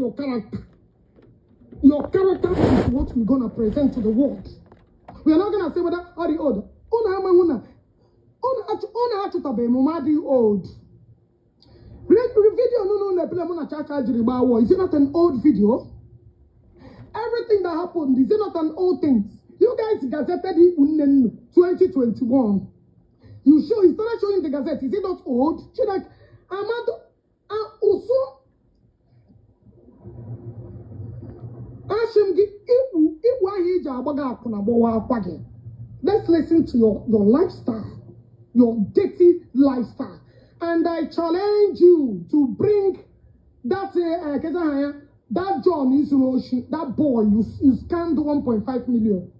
your character. Your character is what we're gonna present to the world. We are not gonna say whether ọ dị old. Unu amahụ na unu achụtabeghị m ma dị old. Video nunu na-epele mụ na Chacha jiri gbaa war. Is it not an old video? Everything that happened, is it not an old thing? You guys gazetted Ikpu Nne Nnu 2021. You started showing the gazette. Is it not old? Chineke, Amado, ụsụ, asị m gị, ikpu ahụ iji agba gị akwụna gbawa akwa gị. Let's listen to your lifestyle, your dirty lifestyle. And I challenge you to bring that keza aha ya, that John izuru oshi, that boy you scammed 1.5 million.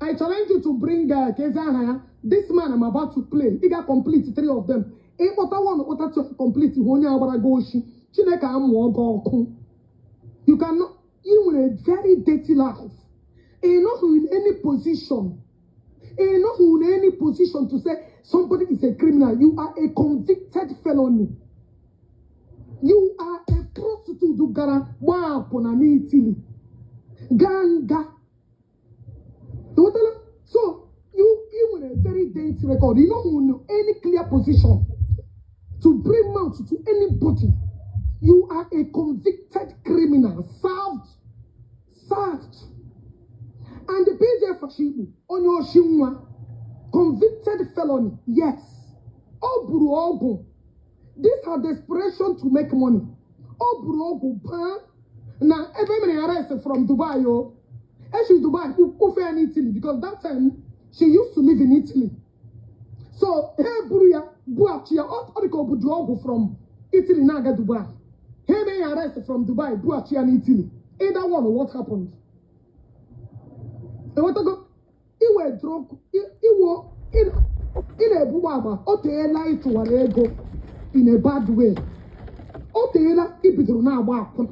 I challenge you to bring keza aha ya, this man I'm about to play. Ị ga complete three of them. Ịkpọta one, kpọta two, complete hụ onye agbara gị oshi. Chineke amụọ gị ọkụ. You cannot, ị nwere a very dirty life. Ị nọghị in any position. Ị nọghị in any position to say somebody is a criminal. You are a convicted felony. You are a prostitute gara gbaa akwụna n'Italy. Gaa nga. Ịghọtala? So, you nwere a very dense record. You don't in any clear position to bring mouth to anybody. You are a convicted criminal, served, served. And the PJ Fashibu, onye oshi nwa, convicted felony, yes. Ọ buru ọgwụ. This her desperation to make money. Ọ buru ọgwụ baa na ebe mere ya arrest from Dubai o. Eshi Dubai kpofe ya n'Italy because that time she used to live in Italy. So ha buru ya bughachi ya, ọ dị ka ọ budu ọgwụ from Italy na-aga Dubai. Ha eme ya arrest from Dubai, bughachi ya n'Italy. Either one, what happened? Enwetago iwe drug iwo ị na-ebugba agba. O teela ị chụwara ego in a bad way. O teela ị bidoro na-agba akwụna.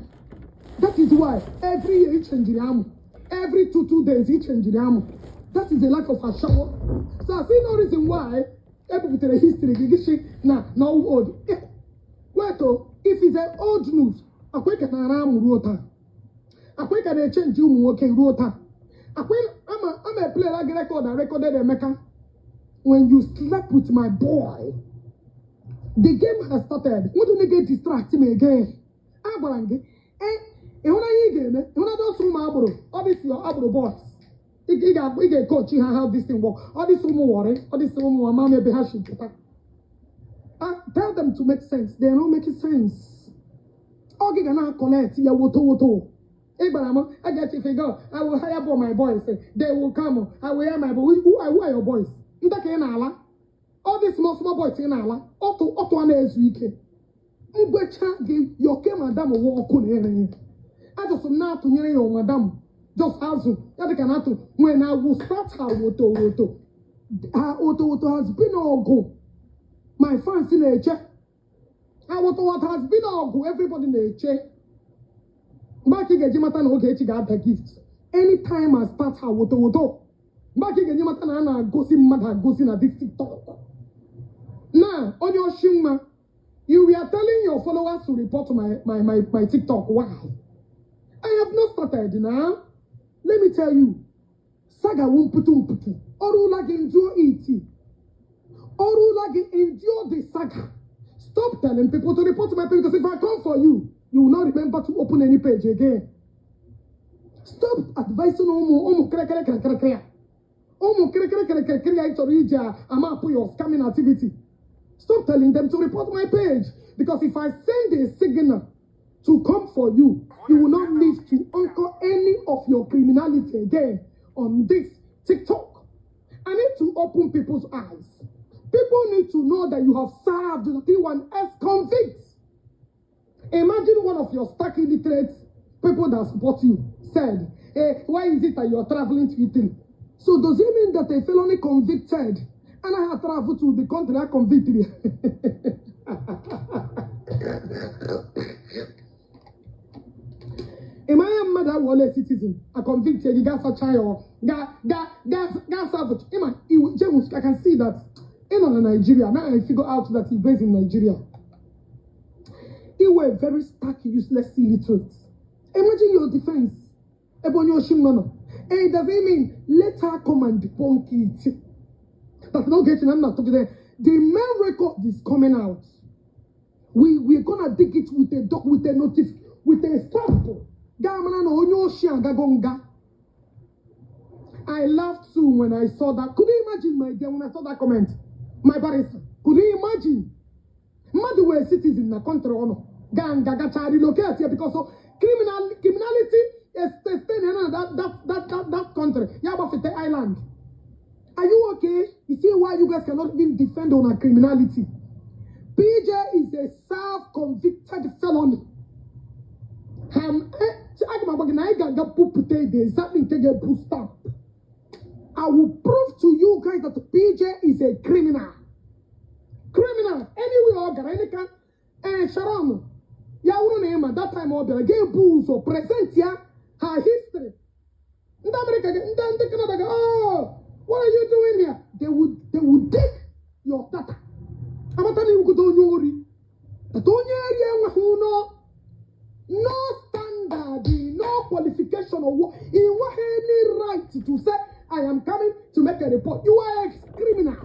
That is why every year ị chenjiri amụ, every 2 2 days ị chenjiri amụ. That is the life of ashawo. So I see no reason why ebupụtara history gị gịsị na old. Wait o, if it's an old news, akwa ị ka na-ara amụ ruo taa, akwa ị ka na-echenji ụmụ nwoke ruo taa, akwa ama eplayla gị record and recorded Emeka when you slept with my boy. The game has started. What do you get distract me again? Agwara m gị, ịhụnanya ị ga-eme ịhụnanya ọsọ ụmụ agboro, ọ dị your agboro boys, ị ga-ekochi ha how this thing work. Ọ dịsị ụmụ Warri, ọ dịsị ụmụ ama ebe ha si pụta. Ah, tell them to make sense. They are not making sense. Ọ gị ga na-collect ya woto woto. Ị gwara m a ga-echefe go, "I will hire my boys, they will come, I will hire my boys." Who are your boys? Ndị ka ị na-ala, all these small small boys ị na-ala ọtụ ọtụ a na-ezu ike. Ngwecha gị yoke madam wụ ọkụ na-ere ya. Ajọsọ m na-atụnyere ya madam just azụ ya dịka na-atụ. When I will start her woto woto, her woto woto has been ọgụ. My fans na-eche her woto woto has been ọgụ. Everybody na-eche mgbe aka ị ga-eji mata na Ogechi ga-ada gift. Anytime I start her woto woto, mgbe aka ị ga-eji mata na a na-agosi mmadụ agosi na this TikTok na onye oshi nwa. You were telling your followers to report to my TikTok. Why? I have not started now. Let me tell you, saga wu mputu mputu. Ọrụla gị, endure it. Ọrụla gị, endure the saga. Stop telling people to report to my page because if I come for you, you will not remember to open any page again. Stop advising ụmụ ụmụ kịrịkịrị kịrịkịrị a. Ụmụ kịrịkịrị kịrịkịrị a ị chọrọ iji amapụ your scamming activity. Stop telling them to report my page because if I send a signal to come for you, you will not live to anchor any of your criminality again on this TikTok. I need to open people's eyes. People need to know that you have served the T1S convicts. Imagine one of your stark illiterate people that support you said, "Hey, why is it that you are traveling to Italy?" So does it mean that a felony convicted and I have traveled to the country I convicted? Ịmanya mmadụ awụọla a citizen, a convicted gị, gaa sacha ya, ga ga ga ga serve. Ịma iwu James, I can see that ị nọ na Nigeria. Now I figure out that he's based in Nigeria. Iwe very stark useless illiterate. Imagine your defense ebe onye oshi nwa nọ. It doesn't mean let her come and debunk it. That n'Ogechi na nna tụgide. The main record is coming out. We're gonna dig it with a doc, with a notice, with a stamp. Gaa mara na onye oshi agago nga. I laughed too when I saw that. Could you imagine, my dear, when I saw that comment? My barrister, could you imagine? Mmadụ wee citizen na country ọ nọ gaa nga gacha relocate ya because of criminality is staying in that country. Ya gbafete island. Are you okay? You see why you guys cannot even defend on our criminality? PJ is a self-convicted felony. Ham, aga m agwa gị na anyị ga-aga pupụta ede exactly nke ga-ebu stamp. I will prove to you guys that PJ is a criminal. Criminal. Anywhere ọ gara, any kind. Sharon, ya wụrụ na ịma that time ọ bịara ga-ebu ụzọ present ya her history. Ndị America, ndị Canada ga, "Oh, what are you doing here?" They would dig your data. Amata na iwugodo onye ori. That onye eri enweghị no standard, no qualification or what. You nweghị any right to say, "I am coming to make a report." You are a criminal.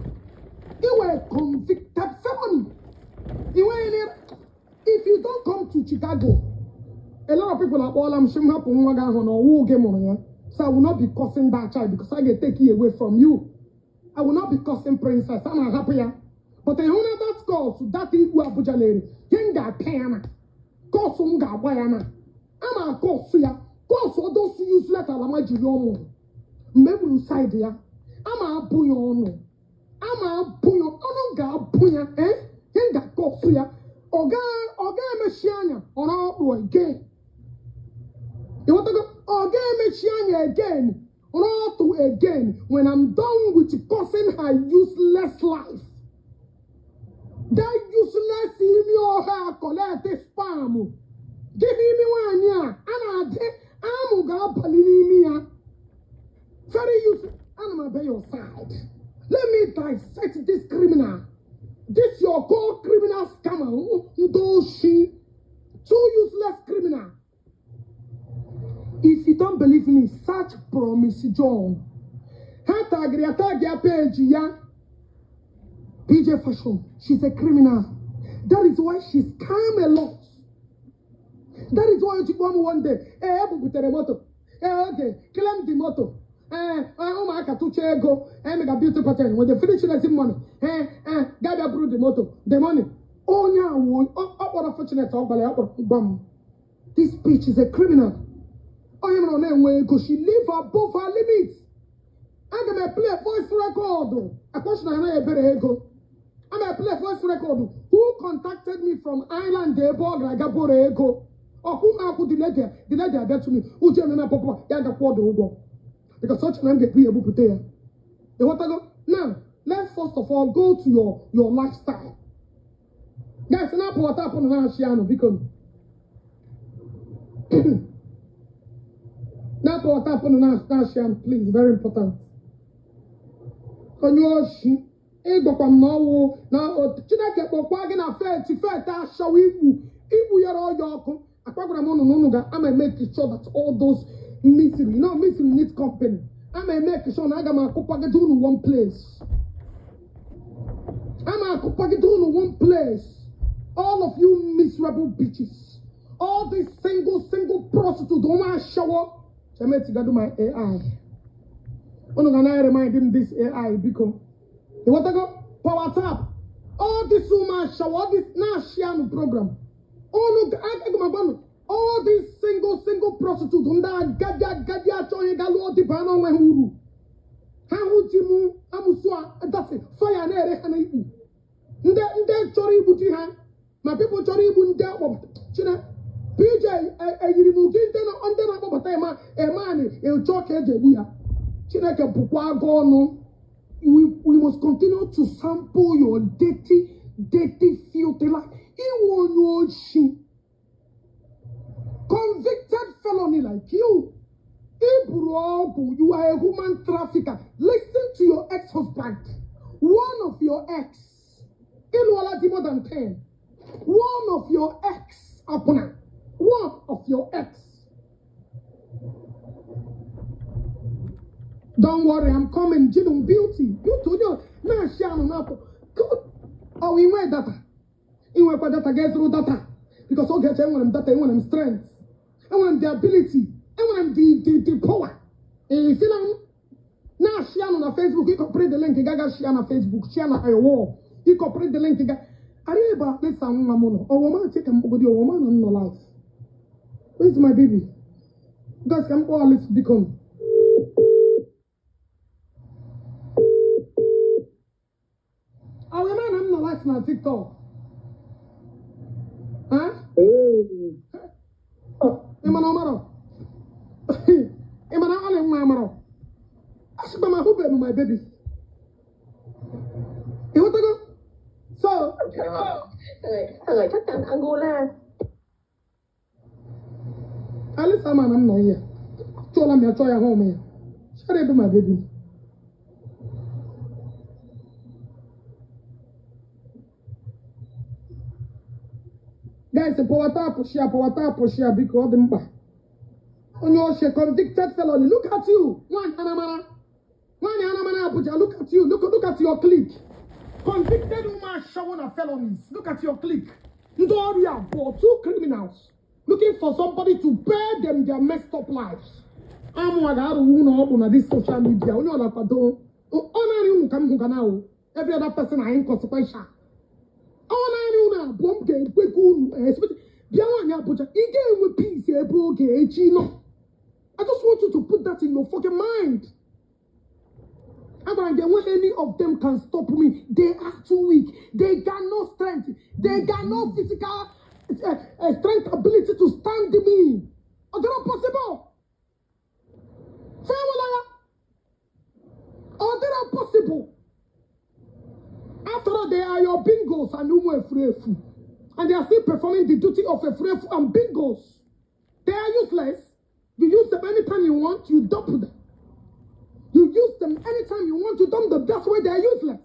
You were a convicted felony. You were any, if you don't come to Chicago, a lot of people are all I'm sure hapụ nwa gị ahụ na ọwụ gị mụrụ ya. So I will not be cursing that child because I get take you away from you. I will not be cursing Princess. I'm ahapụ ya. But ịhụ na that curse, that igbu Abuja lere, ihe m ga-apịa ya na curse m ga-agba ya na a ma curse ya, curse odosu useless alama jiri ọmụ mgbe e gburu side ya, a ma abụ ya ọnụ, a ma abụ ya ọnụ, m ga-abụ ya, eh, ihe m ga-acurse ya, ọ ga-emechi anya ọrụ ọkpụ again. Ịghọtago? Ọ ga-emechi anya again, rọtụ again when I'm done with cursing her useless life. That useless imi ọha collect spam. Gịnị imi nwaanyị a na-adị amụ ga-abalị n'imi ya. Very useless. Ana m abịa your side. Let me dissect this criminal. This your core criminal scammer. Ndị oshi. Two useless criminal. If you don't believe me, search Promise John. Ha tagịrị ya, tag ya page ya. PJ Fashion, she's a criminal. That is why she scam a lot. That is why she kpọọ m one day. Ee, ebubutere moto. Ee, okay, claim the moto. Ee, ụmụaka tụcha ego. Emega beauty pattern when they finish raising money. Ee, ga bịa buru the moto, the money. Onye a wụ ọ kpọrọ Fortunate, ọ gwara ya, ọ kpọrọ gwa m. This bitch is a criminal. Onye mere ọ na-enwe ego, she live above her limits. Aga m play voice record. Akwụsị na anaghị ebere ego. Aga m play voice record. Who contacted me from Ireland ebe ọ gara aga boro ego. Ọkwụ m akwụ the lady abịa to me. Uche ememe pọpọ ya gakwa ọdụ ụgwọ. Because ọchị na m ga-ebu ya ebupụta ya. Ịghọtago? Now, let's first of all go to your lifestyle. Guys, na-apụ ọta apụ na na-achị anụ, biko. Na-apụ ọta apụ na na-achị anụ, please, very important. Onye oshi, ịgwakwa m na ọwụ na Chineke kpọkwa gị na fet fet ashawa igbu igbu yara ọya ọkụ. Akpagwara m ụnụ na ụnụ ga ama make sure that all those misery, no misery need company. Ama make sure na aga m akụpagide unu one place. Ama akụpagide unu one place. All of you miserable bitches. All these single single prostitute ụmụ ashawo. Chemetigado my AI. Unu ga na remind him this AI, biko. Ịghọtago? Power tap. All this ụmụ ashawo, all this na-ashia program. Unu aga m agwa unu, all these single single prostitute ndị agadi agadi achọghị ga lụọ di baa n'onwe ha uru. Ha hụ di m amụsụ a dasị fire na-ere ha n'ikpu. Ndị chọrọ igbu di ha ma people chọrọ igbu ndị akpọbata Chine PJ eyiri m gị ndị na-akpọbata ema emani ịchọ ka eji egbu ya. Chineke bụkwa agụ ọnụ. We must continue to sample your dirty, dirty, filthy life. Iwu onye oshi. Convicted felony like you. Iburu ọgwụ, you are a human trafficker. Listen to your ex-husband. One of your ex. Ịlụọla di more than 10. One of your ex, akwụna. One of your ex. Don't worry, I'm coming. Jinu beauty, beauty onye na-achị anụ na-apụ. Ọ inwe data, inwekwa data ga-ezuru data because oge eche enwere m data, enwere m strength, enwere m the ability, enwere m the power. Ifila m na-ashare anụ na Facebook, ịcopyrị the link gaga share na Facebook, share na your wall, ịcopyrị the link ga arị ebe a lesa nwa m nọ ọwọma che ka mkpọgodi ọwọma na m nọ live. Where's my baby? Guys, ka m kpọọ Alice biko. Ọwọma na m nọ live na TikTok. Huh? Ị mana ọmarọ? Ị mana alị nwa amarọ? Asịkwa m ahụbeghị m my baby. Ịghọtago? So, Thằng này chắc chắn Angola. Alice ama na m nọ ihe. Chọọla m ya chọọ ya hụ m ya. Share ebe my baby. Guys, power tap share, power tap share biko ọ dị mkpa. Onye ochie convicted felony, look at you. Nwaanyị anamara. Nwaanyị anamara Abuja, look at you. Look at your clique. Convicted woman showing na felonies. Look at your clique. Ndị ọrịa abụọ, two criminals looking for somebody to bear them their messed up lives. Amụwa ga-arụwu ụlọ ọgwụ na this social media. Onye ọla kwado. Ọ naanị unu ka m hụ ga na awụ. Every other person are inconsequential. Ọ naanị unu abụọ m ga-ekwekwa unu. Bịa nwaanyị Abuja, ị ga-enwe peace ebe oge echi nọ. I just want you to put that in your fucking mind. Agwara m gị enweghị any of them can stop me. They are too weak. They got no strength. They got no physical strength ability to stand me. Ọ dịrọ possible. Fewela ya. Ọ dịrọ possible. After all, they are your bingos and ụmụ efurefu. And they are still performing the duty of efurefu and bingos. They are useless. You use them anytime you want, you dump them. You use them anytime you want to dump them. That's why they are useless.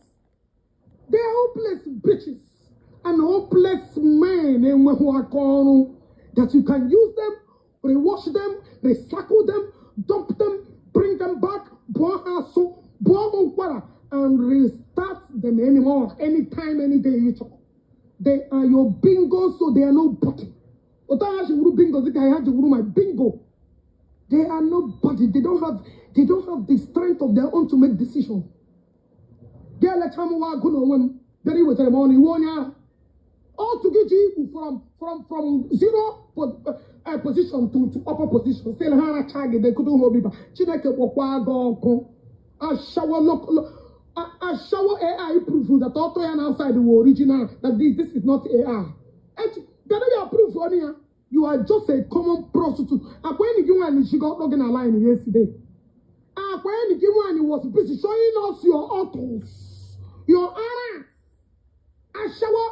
They are hopeless bitches and hopeless men enweghị aka ọrụ that you can use them, rewash them, recycle them, dump them, bring them back, bụọ ha asụ, bụọ ha ụkwara, and restart them anymore, anytime, any day you chọrọ. They are your bingos, so they are nobody. Otu ha ji wuru bingos dịka ha ji wuru my bingo. They are nobody. They don't have the strength of their own to make decision. Ga-elecha m nwa agụ n'onwe m bịara iwetara m ọnụ iwe onye ahụ. Otu gị ji ikwu from zero position to upper position. Still ha aracha gị they couldn't hold me back. Chineke kpọkwa gị ọkụ. Ashawo local ashawo AI proof that ọtọ ya na outside were original, that this is not AI. Bịara ya proof ọnụ ya. You are just a common prostitute. Akwa enyi gị nwaanyị chigo ọtọ gị na line yesterday. Akwa enyi gị nwaanyị was busy showing us your autos, your ara. Ashawo.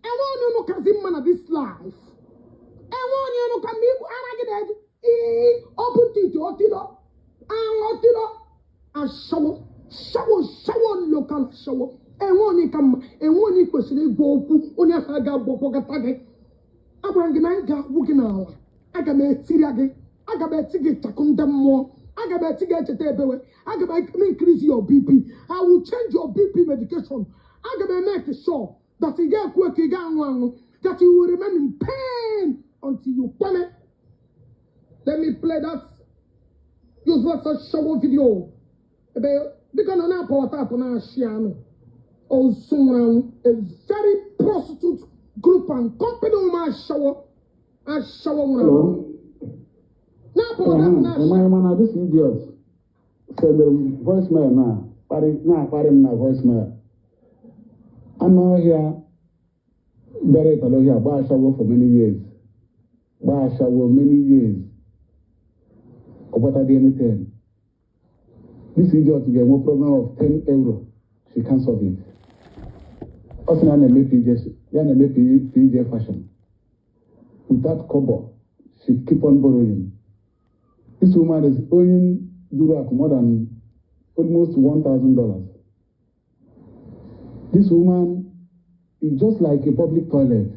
Enwe onye unu kazi mma na this life. Enwe onye unu ka mma ikwu ara gị na-ezi. Ee, ọ bụ ntị ọtịrọ. Aṅụ ọtịrọ. Ashawo. Shawo, shawo, local ashawo. Enwe onye ka mma. Enwe onye kwesịrị ịgwa okwu. Onye ahụ ga-agwakọta gị. Agwara m gị na anyị ga-agwụ gị n'ala. Aga m etiri gị. Aga m eti gị chakụ ndị mmụọ. Aga m eti gị echeta ebewe. Aga m increase your BP. I will change your BP medication. Aga m make sure that ị ga-ekwu ka ị ga-anwụ anwụ. That you will remain in pain until you kweme. Let me play that useless shower video. Ebe biko na na-apụ tap na-ashị anụ. Ozu nwụrụ anwụ. A very prostitute group and company ụmụ ashawo. Ashawo nwụrụ anwụ. Hello. Na-apụ tap na-ashị. Ịmara mana this idiot sendịrị m voicemail na na-akparị m na voicemail. Anụ ọhịa bịara ịtara ọhịa gbaa ashawo for many years. Gbaa ashawo many years. Ọ gbataghị anything. This idiot ga-enwe problem of 10 euro. She can't solve it. Ọ sị na ya na-eme PJ, ya na-eme PJ fashion. Without kobo, she keep on borrowing. This woman is owing Durak more than almost $1,000. This woman is just like a public toilet.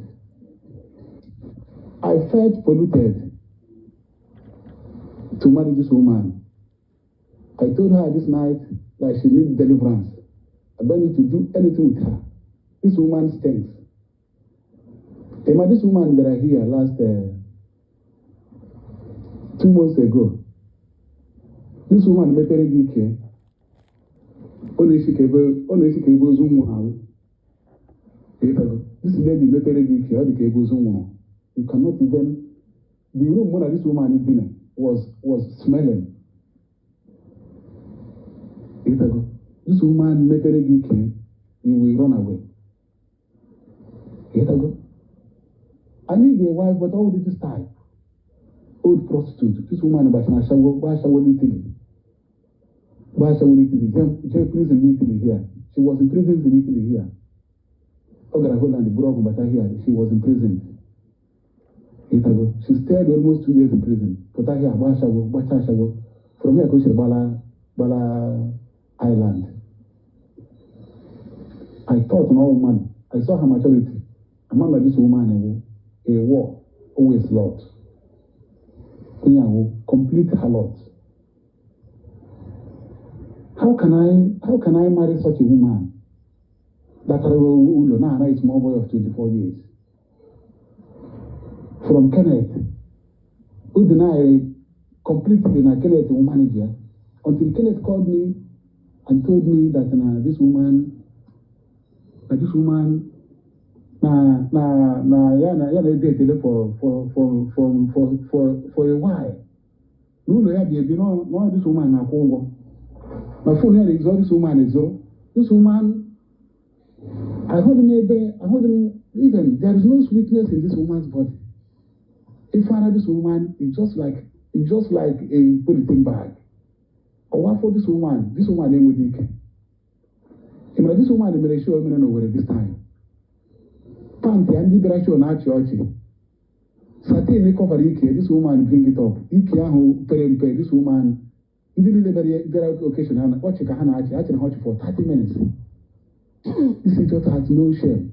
I felt polluted to marry this woman. I told her this night that she needs deliverance. I don't need to do anything with her. This woman stinks. Emma, this woman that I here last 2 months ago. This woman mepere gị ike. Ọ na-esi ka ebe ozu nwụrụ anwụ. Ịghọtago? This lady mepere gị ike, ọ dị ka ebe ozu nwụrụ. You cannot even, the room mụ na this woman dina was smelling. Ịghọtago? This woman mepere gị ike, you will run away. Ịghọtago? I need a wife, but all this type. Old prostitute. This woman gbachara ashawo, gba ashawo n'Italy. Gba ashawo n'Italy. Jee prison n'Italy here. She was in prison in Italy here. Ọ gara Holland buru ọgwụ bata here. She was in prison. Ịghọtago? She stayed almost 2 years in prison. Pụta here, gba ashawo, gbacha ashawo. From here ka o siri gbala Ireland. I thought na ọ mmadụ. I saw her maturity. Ama m na this woman wụ a war, always lot. Onye ahụ complete harlot. How can I marry such a woman that ụlọ na-ara a small boy of 24 years? From Kenneth, who denied completely na Kenneth woman manager until Kenneth called me and told me that na this woman na ya na edetele for a while. N'ụlọ ya bi ebi nọ, this woman na-akwụ ụgwọ. Na phone ya na-ezo, this woman ezo. This woman, ahụghị m ebe, ahụghị m even, there is no sweetness in this woman's body. If I this woman is just like a polythene bag. Ọwa for this woman enweghị ike. Ị mara this woman mere show mere n'Owerri this time. Pant ya, ndị bịara show na-achị ọchị. Satin cover ike, this woman bring it up. Ike ahụ pere mpe, this woman, ndị niile bịara occasion ha ọchị ka ha na-achị, achịrị ha ọchị for 30 minutes. This idiot has no shame.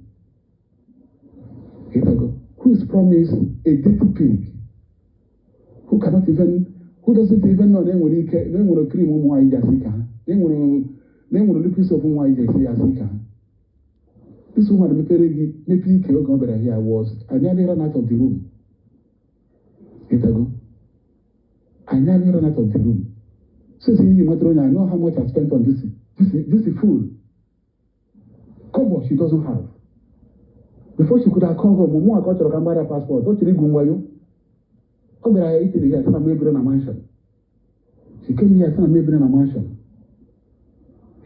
Ịtago? Who is promised a dirty pig? Who cannot even, who doesn't even know na enwere ike, na enwere cream ụmụ nwaanyị ji asị ka ha, na enwere liquid soap ụmụ nwaanyị ji esi asị ka ha. This woman mepere gị, mepee ike oge ọ bịara here was, I nearly ran out of the room. Ịtago? I nearly ran out of the room. Since you matrimony, I know how much I spent on this fool. Kobo she doesn't have. Before she could have come home, mụ aka ọ chọrọ ka m gbara passport, ọ chọrọ igwu nwayo. Ọ bịara ya Italy here, sị na m ebiri na mansion. She came here, sị na m ebiri na mansion.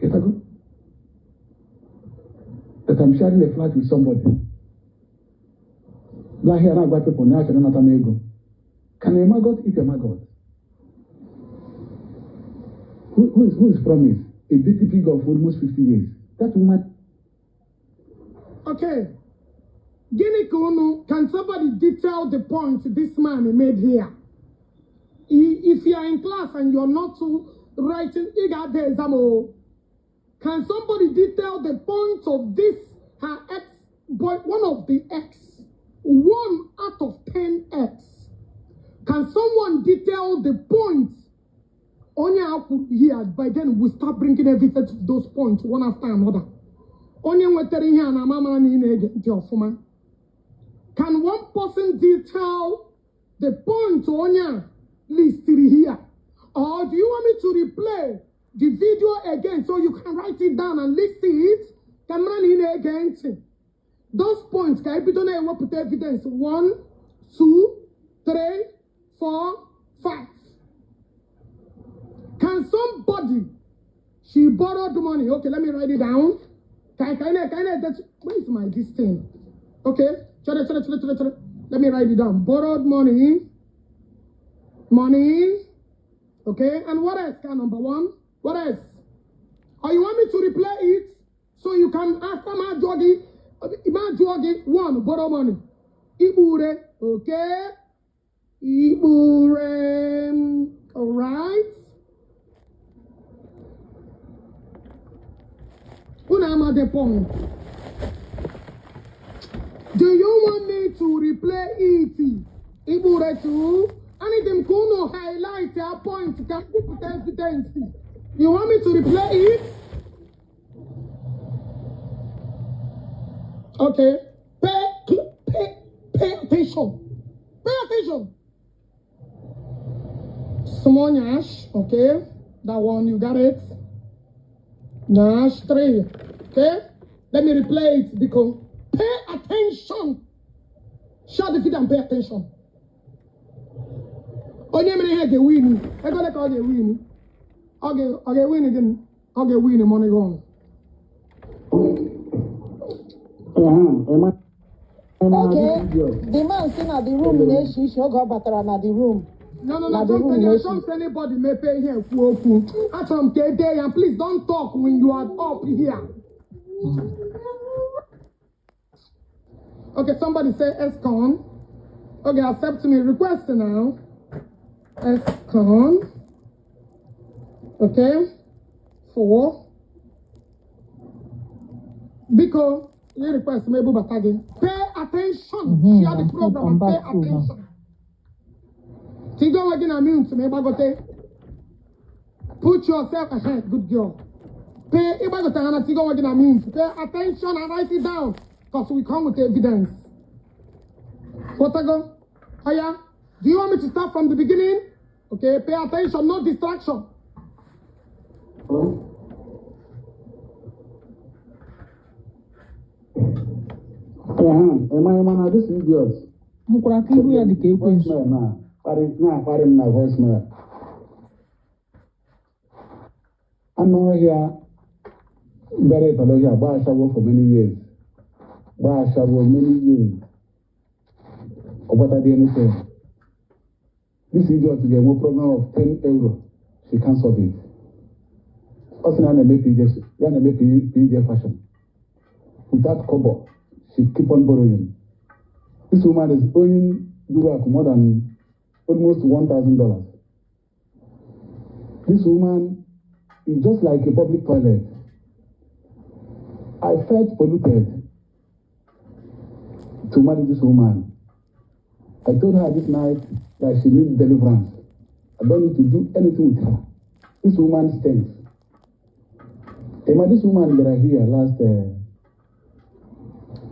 Ịtago? That I'm sharing a flat with somebody. Lahịa na-agwa people na ya chọrọ ịnata m ego. Can a maggot eat a maggot? Who is promised? A dirty pig of almost 50 years. That woman Okay. Gịnị ka unu, can somebody detail the point this man made here? If you are in class and you're not writing, ị ga-ada exam o. Can somebody detail the point of this, her ex boy, one of the ex, 1 out of 10 ex? Can someone detail the point? Onye a kwuru here, by then we start bringing evidence to those points one after another. Onye nwetara ihe a na ama mara na ị na-ege ntị ọfụma. Can one person detail the point onye a listiri here? Or do you want me to replay the video again so you can write it down and list it? Ka mara na ị na-ege ntị. Those points ka ebido na-ewepụta evidence. One, two, three, four, five. Can somebody, she borrowed money. Okay, let me write it down. Can I, where is my this thing? Okay, chere, chere, chere, chere, chere. Let me write it down. Borrowed money. Money. Okay, and what else? Can number one? What else? Or you want me to replay it so you can ask my jogi, my jogi, one, borrow money. Ibure, okay? Ibure, all right. Unu ama the point. Do you want me to replay it? Ibure too? I need them to highlight their point. Can put evidence. You want me to replay it? Okay. Pay attention. Pay attention. Small nyash, okay? That one, you got it. Nyash 3, okay? Let me replay it because pay attention. Share the video and pay attention. Onye mere ihe ga-ewin. Ego ole ka ọ ga-ewin? Ọ ga-ewin gịnị? Ọ ga-ewin money gun. Okay, the man si na the room na-eshi ishi oge ọ batara na the room. No, no, Na no, the don't room tell na-eshi. Don't anybody mepe ihe ekwu okwu. Achọrọ m ka ede ya. Please don't talk when you are up here. Okay, somebody say Escon. Okay, accept me. Request now. Escon. Okay. 4. Biko, you request me ebubata gị. Pay attention. Share the I'm program and pay back too now. attention. Tigo onwe gị na mute ma ịgbagote. Put yourself ahead, good girl. Pay ịgbagote ha na tigo onwe gị na mute. Pay attention and write it down. Because we come with evidence. Otago, Aya, do you want me to start from the beginning? Okay, pay attention, no distraction. Ịma na this idiot Hụkwara aka ihu ya dịka ekwensu. voicemail na-akparị m na voicemail. Anụ ọhịa bịara ịtara ọhịa gbaa ashawo for many years. Gbaa ashawo many years. Ọ gbata anything. This idiot ga-enwe problem of 10 euro. She can't solve it. Ọ sị na ya na-eme PJ, ya na-eme PJ fashion. Without kobo, she keep on borrowing. This woman is owing Durak more than almost $1,000. This woman is just like a public toilet. I felt polluted to marry this woman. I told her this night that she needs deliverance. I don't need to do anything with her. This woman stinks. Emma, this woman that I here last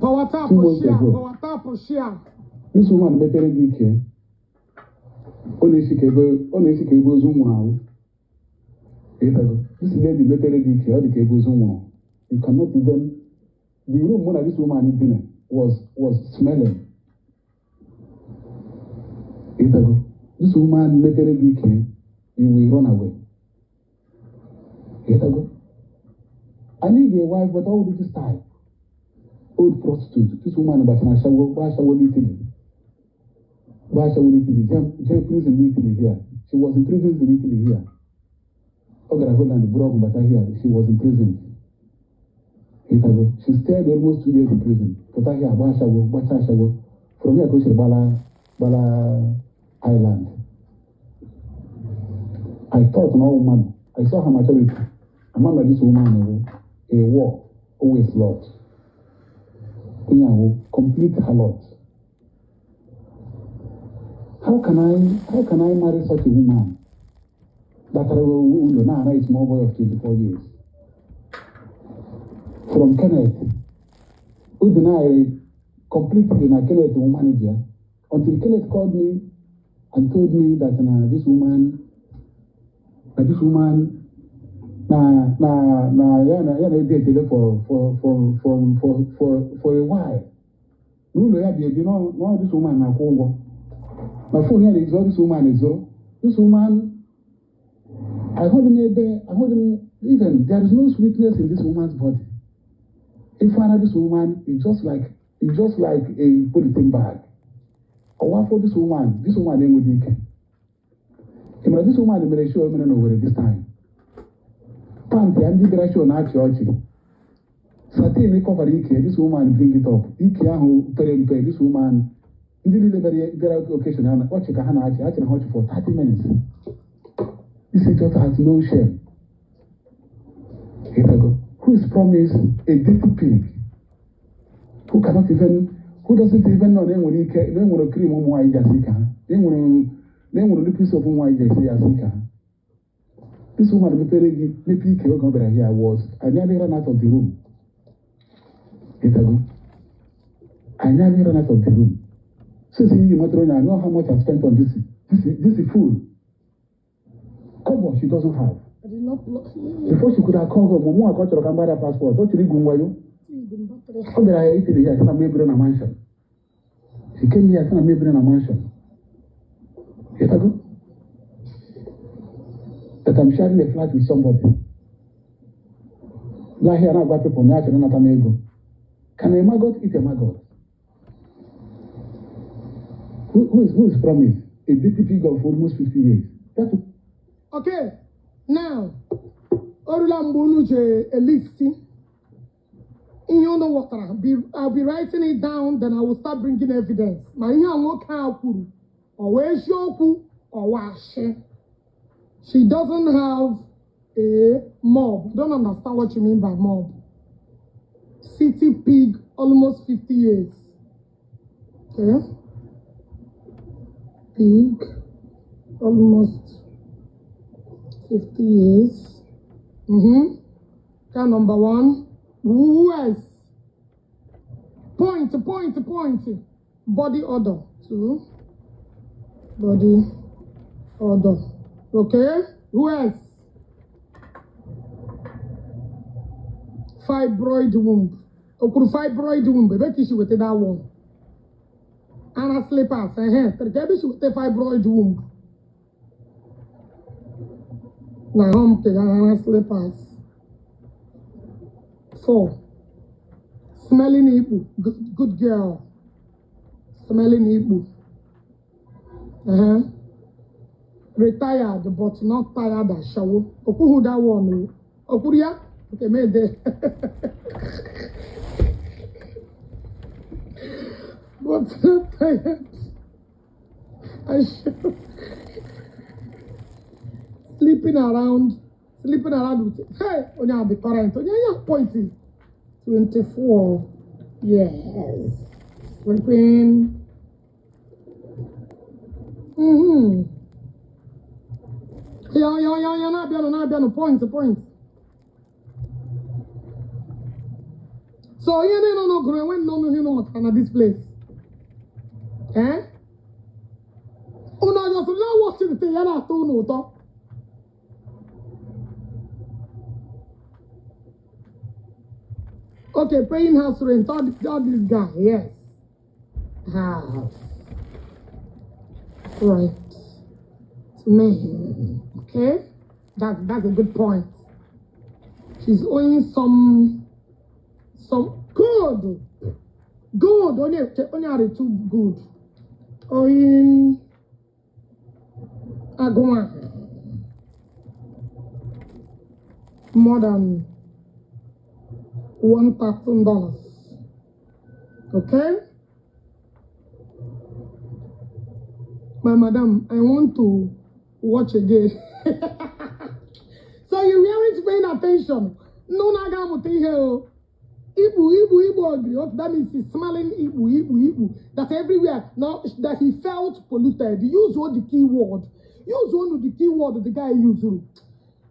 Power tap 2 months share, ago. power tap share. This woman mepere gị ike. Ọ na-esi ka ebe ọ na-esi ka ebe ozu nwụrụ anwụ. Ịghọtago? This lady mepere gị ike, ọ dị ka ebe ozu nwụrụ. You cannot even, the room mụ na this woman bi na was smelling. Ịghọtago? This woman mepere gị ike, you will run away. Ịghọtago? I need a wife, but all this type. Old prostitute. This woman gbachara ashawo, gbaa ashawo n'Italy. Gbaa ashawo n'Italy. Jee prison n'Italy here. She was in prison in Italy here. Ọ gara Holland buru ọgwụ bata here. She was in prison. Ịghọtago? She stayed almost 2 years in prison. Pụta here, gbaa ashawo, gbachaa ashawo. From here ka o siri gbala Ireland. I thought na ọ wụ mmadụ. I saw her maturity. Ama na this woman wụ a war, always lot. Onye ahụ complete harlot. How can I marry such a woman that ụlọ na-ara a small boy of 24 years? From Kenneth, who denied completely na Kenneth wụ manager until Kenneth called me and told me that na this woman na ya na ya na-ede etele for a while. N'ụlọ ya bi ebi nọ this woman na-akwụ ụgwọ. Na phone ya na-ezo this woman ezo. This woman, I heard him ebe, I heard him even there is no sweetness in this woman's body. If I this woman is just like a polythene bag. Ọwa for this woman enweghị ike. Ịmara this woman mere show mere n'Owerri this time. Pant ya ndị bịara show na-achị ọchị. Satin cover ike, this woman bring it up. Ike ahụ pere mpe, this woman, ndị niile bịara occasion ha ọchị ka ha na-achị, ha chịrị ha ọchị for 30 minutes. This idiot has no shame. Ịtago, who is promised a dirty pig? Who cannot even, who doesn't even know na enwere ike, na enwere cream ụmụ nwaanyị ji asị ka ha, na enwere liquid soap ụmụ nwaanyị ji esi asị ka ha. This woman mepere gị mepe ike oge ọ bịara here was I nearly ran out of the room. Ịtago? I nearly ran out of the room. Since you nwetara onye, I know how much I spent on this fool. Kobo she doesn't have. I did not block you. Before she could have called home, mụ ka ọ chọrọ ka m gbara passport, ọ chọrọ igwu nwayo. Ọ bịara ya itiri ya sị na m ebiro na mansion. She came here sị na m ebiro na mansion. Ịtago? That I'm sharing a flat with somebody. Lahia na-agwa people na ya chọrọ ịnata m ego. Can a maggot eat a maggot? Who is promised? A dirty pig of almost 50 years. That's Okay, now, o rula mgbe unu ji elisti ihe unu ghọtara. I'll be writing it down, then I will start bringing evidence. Ma ihe a nwoke a kwuru, ọ wee eziokwu, ọ wee ashị. She doesn't have a mob. I don't understand what you mean by mob. City pig, almost 50 years. Okay. Pig, almost 50 years. Okay, number one. Who else? Point, point, point. Body odor. Two. Body odor. Okay. Who else? Fibroid womb. Okuru fibroid womb. Ebe ka isi weta that one. Ana slippers. Ebe isi weta fibroid womb. Na home ke ana slippers. Four. Smelling ikpu. Good, good girl. Smelling ikpu. Retired but not tired ashawo. Okwuhu that one. O. Okwuru ya? Okay, made. But not tired. Ashawo. Sleeping around. Sleeping around with, hey, onye the current. Onye ya pointing. 24. Yes. Sleeping. Ya, na-abịanụ, point, point. So, ihe niile unu gụrụ enwe nnọọ ihe unu mụtara na this place. Eh? Unu ọjọọ na watch the thing ya na-atọ unu ụtọ. Okay, paying house rent. All this guy, yes. House. Right. To me. Okay? That's a good point. She's owing some good. Good. Only are too good. Owing Agua more than $1,000. Okay? My madam, I want to watch again. So you weren't paying attention. No, na ihe o. Ibu, ibu, ibu ogiri. Okay, that means he's smelling ibu, ibu, ibu. That everywhere. Now that he felt polluted. Use all the keyword. Use one of the keyword the guy used.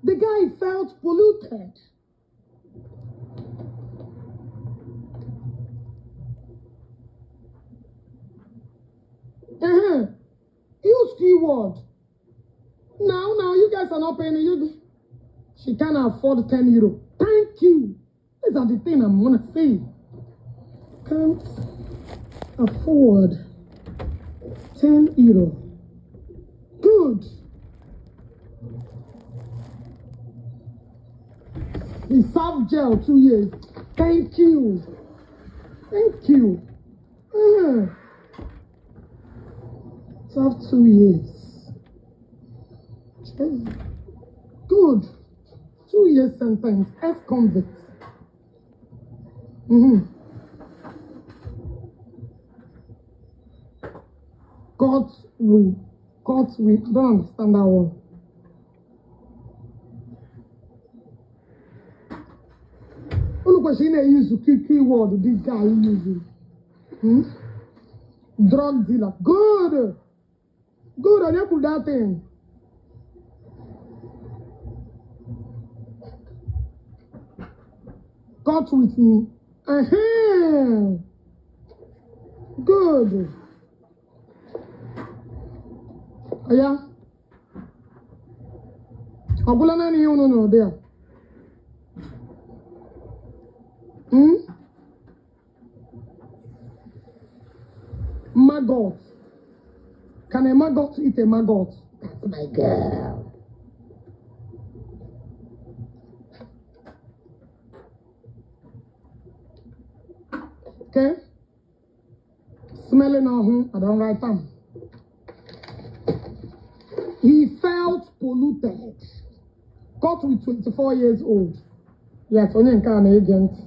The guy felt polluted. Use keyword. Now, you guys are not paying. You, she can't afford 10 euro. Thank you. These are the thing I'm gonna say. Can't afford 10 euro. Good. He served jail 2 years. Thank you. Thank you. Served 2 years. Good. 2 years sentence. Ex-convict. Court will. Court will. I don't understand that one. Unu kwesịrị na-use keyword this guy using. Drug dealer. Good. Good. Onye kwuru that thing? Caught with me. Good. Yeah. Ọ gwụla naanị ihe unu nụrụ dị a? Hmm? Maggot. Can a maggot eat a maggot? That's my girl. Okay? Smelling on I don't write them. He felt polluted. Caught with 24 years old. Yes, onye nke a na-ege ntị.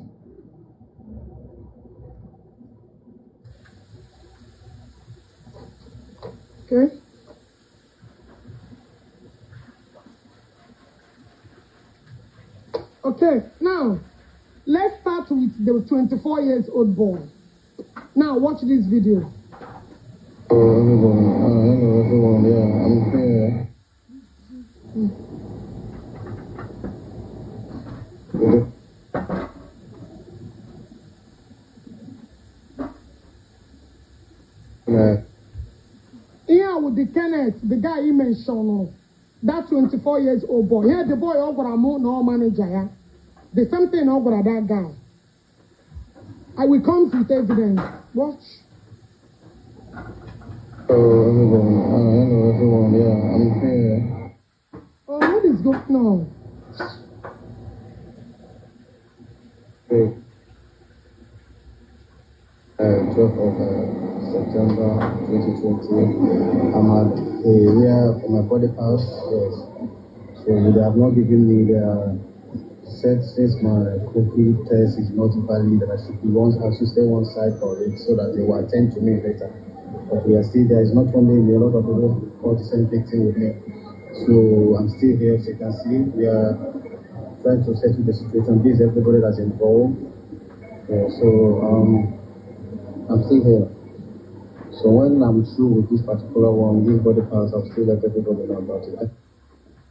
Okay? Okay, now let's start with the 24 years old boy. Now watch this video. Hello everyone. Hello everyone. Yeah, I'm here. Yeah. Here with the Kenneth, the guy he mentioned, that 24 years old boy. Here the boy ọ gwara mụ na ọ manager ya. The same thing ọ gwara that guy. I will come with evidence. Watch. Hello everyone. Hello everyone. Yeah, I'm here. Oh, what is going on? Hey. 12th of September 2020. I'm at a area for my body house. Yes. So they have not given me the said since my COVID test is not valid that I should stay one side for it so that they will attend to me later. But we are still there. It's not only me, a lot of people got the same thing with me. So I'm still here, as you can see. We are trying to settle the situation. This is everybody that's involved. Yeah, so I'm still here. So when I'm through with this particular one, this body parts, I'll still let everybody know about it.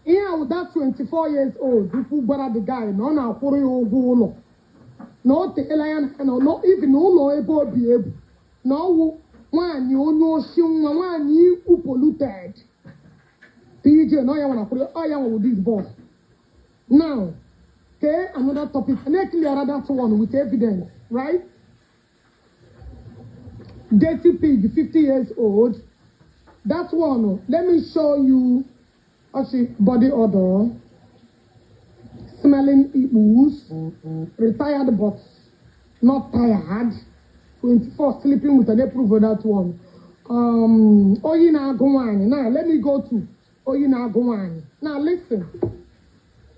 Ihe with that 24 years old ukwu gwara the guy na ọ na-akwụrụ ya ụgwọ ụlọ na o teela ya na na even ụlọ ebe o bi ebu na ọwụ nwaanyị onye oshi nwa nwaanyị ikwu polluted PJ na ọ ya nwere akwụrụ ọ ya nwe this boy. Now, okay, another topic. And I clear that one with evidence, right? Dirty pig, 50 years old. That one, let me show you. Actually, body odor, smelling ibus, retired but not tired, 24, sleeping with an approval, that one. Oyi na-agụ nwanyị. Now, let me go to Oyi na-agụ nwanyị. Now, listen.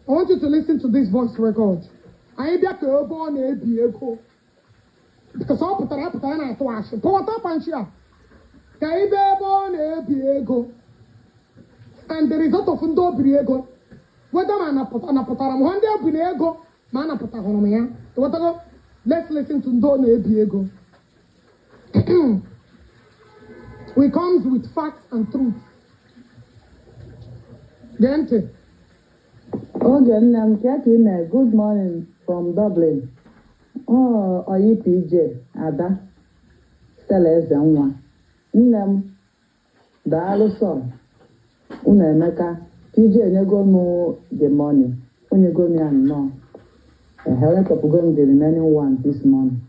I want you to listen to this voice record. Anyị bịa ka ebe ọ na-ebi ego. Because ọ pụtara apụtara na-atụ ashị. Pụwata panchi a. Ka ebe ebe ọ na-ebi ego. And the result of ndị obiri ego, whether ma anapụtara m ha ndị ebiri ego ma anapụtahụrụ m ya. Ịghọtago? Let's listen to ndị ọ na-ebi ego. We comes with facts and truth. Gee ntị. Oge nne m ka ka ime, good morning from Dublin. Ọ oyi PJ Ada Stella Eze nwa. Nne m, daalụ sọ. Unu emeka. PJ enyego m the money. Onyego m ya nnọọ. Ehe, onye tọpụgo m the remaining one this morning.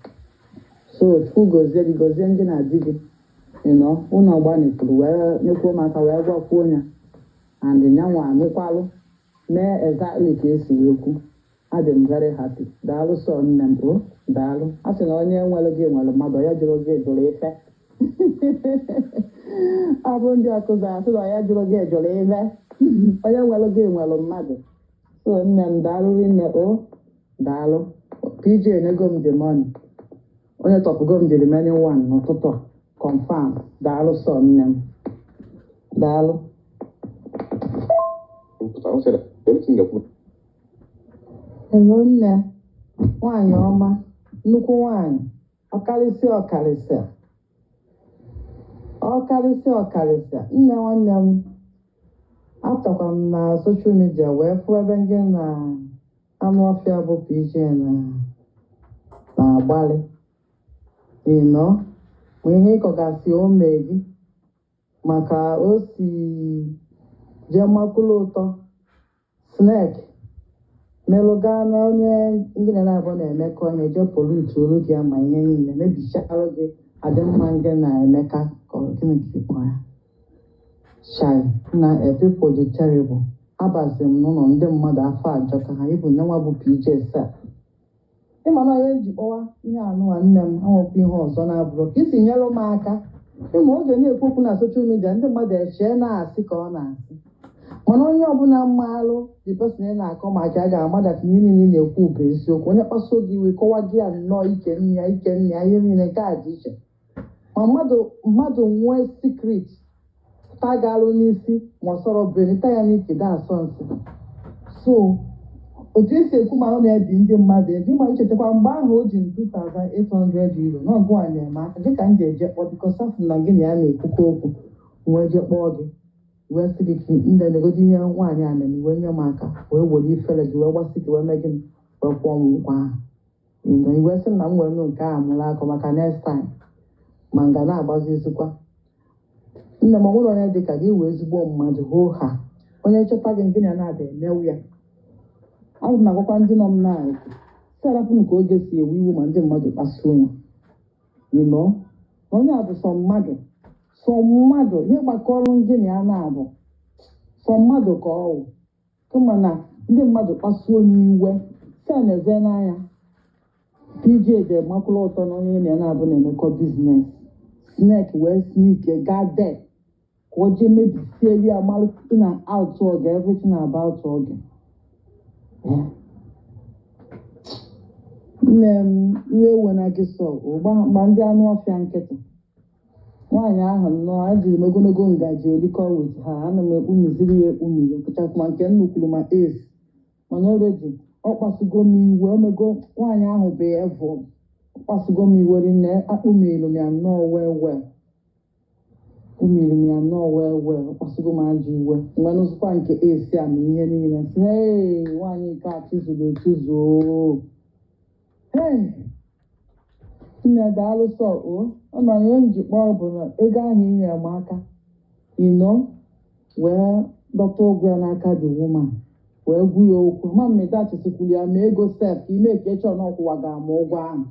So Chukwu gozie gị, gozie ndị na di gị. Unu gbanịpụrụ wee nyekwuo m aka wee gwakwuo ya. And nyanwa anụkwalụ mee exactly ka esi wee kwu. Adị m very happy. Daalụ sọ nne m o, daalụ. A sị na onye nwere gị nwere mmadụ, onye jụrụ gị jụrụ ife. Ọ bụ ndị ọkụzụ asị na onye jụrụ gị jụrụ ife. Onye nwere gị nwere mmadụ. So nne m, daalụ rinne o, daalụ. PJ enyego m the money. Onye tọpụgo m the remaining one n'ụtụtụ a. Confirm. Daalụ sọ nne m. Daalụ. I said everything that Hello nne, nwanyị ọma, nnukwu nwanyị, ọkarịsịa ọkarịsịa, ọkarịsịa ọkarịsịa, nne nwanne m, apụtakwa m na social media wee fụ ebe ndị na anụ ọfịa bụ PJ na Na-agbalị ịnọ ma ihe ịkọgasị o mee gị maka o si jee makụlụ ụtọ snake melụ gaa na onye ndị na-abụ na-emekọ ihe, jee pollute olu gị ma ihe niile mebichalụ gị adịmma gị na Emeka ka ọ gịnị ka ị kpọrọ ya. Chai na people dị terrible. Abazi m n'ụlọ ndị mmadụ afọ ajọka ha ịbụ nyanwa bụ PJ sef. Ịma na onye ji kpọwa ihe anụwa nne m anwekwa ihe ọzọ na-abụrụ ka isi nyere m aka. Ịma oge na-ekwu okwu na social media, ndị mmadụ echee na-asị ka ọ na-asị, mana onye ọbụla mmalụ the person ị na-akọ maka ya ga-ama that ihe niile ị na-ekwu bụ eziokwu. Onye kpasuo gị iwe, kọwa gị ya nnọọ ike nne ya, ike nne ya, ihe niile nke a dị iche. Ma mmadụ nwee secret tagalụ n'isi ma ọ sọrọ benita ya n'ike da asọ nsị. So otu esi ekwu ma ọ na-ebi ndị mmadụ ego, ịma ichetakwa mgbe ahụ o ji m €2,800 n'ọgụ a na-eme aka gị ka m ga-eje kpọọ, because afọ na gị na ya na-ekwukọ okwu, wee jee kpọọ gị wee sị gị ka ndị negodi ihe nwaanyị a mere, wee nye m aka wee were ifere gị wee gbasị gị wee mee gịnị, wee kwụọ m ụgwọ ahụ. I wee sị m na m were nụ nke a mụrụ akọ maka next time ma m ga na-agbazizikwa. Nne m, ọ nwere onye dị ka gị wee ezigbo mmadụ hoo ha, onye chọta gị gị na na-ada emewu ya. Ana m agwakwa ndị nọ m na-ekwu si arapụnụ ka oge si ewe iwe ma ndị mmadụ kpasuo ya, you know, na onye a bụ sọ mmadụ, sọ mmadụ, ihe gbakọrọ gị na ya na-abụ sọ mmadụ ka ọ wụ. Kama na ndị mmadụ kpasuo onye iwe si a na-eze n'anya. PJ dị makwụlụ ụtọ na onye na ya na-abụ na-emekọ business, snake wee sneak gaa there ka o jee mebisie ya, malụ in and out oge, everything about oge. Nne m, iwe ewe na gị sọ ụgba mgba ndị anụ ọfịa nkịtị. Nwaanyị ahụ nnọọ ejiri m ogologo ngaji erikọ with ha, ana m ekpumiziri ya ekpumiri kachasị ma nke nnukwuru ma ace, mana already ọ kpasugo m iwe, omego nwaanyị ahụ bụ evil, ọ kpasugo m iwe rinne, akpụmiri m ya nnọọ well well, kpumiri m ya nnọọ well well, ọ kpasugo m ajọ iwe. Mgbe nụzụkwa nke ace a ma ihe niile sị hey, nwaanyị nke a chizuru echizu. Hey, nne, daalụ sọ o. Ọ ma ihe njikpa ọ bụ na ego ahụ i nyere m aka ino wee dọta ụgwọ ya n'aka the woman, wee gwu ya okwu ma mmedachisikwuru ya ma ego sef ka ime ka ịchọ na ọkwụwa ga-ama ụgwọ ahụ.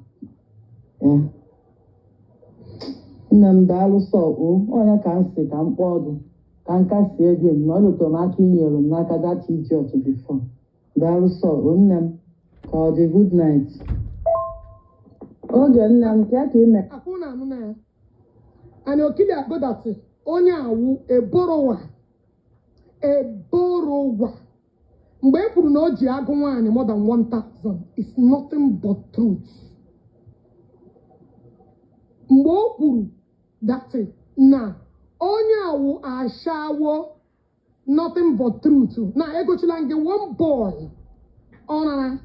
Nne m, daalụ sọ o. Onye ka m si ka m kpọọ gị ka m kasie gị na ọ lụtara m aka inyere m n'aka that idiot before. Daalụ sọ o nne m, ka ọ dị. Good night. Oge nne m ka ka ime. Akwụ na anụ na ya and okili agodati onye awụ eborowa eborowa. Mgbe e kwuru na o ji agụ nwaanyị more than 1000 is nothing but truth. Mgbe o kwuru that na onye awụ ashawo, nothing but truth. Na egochila gị one boy ọ nara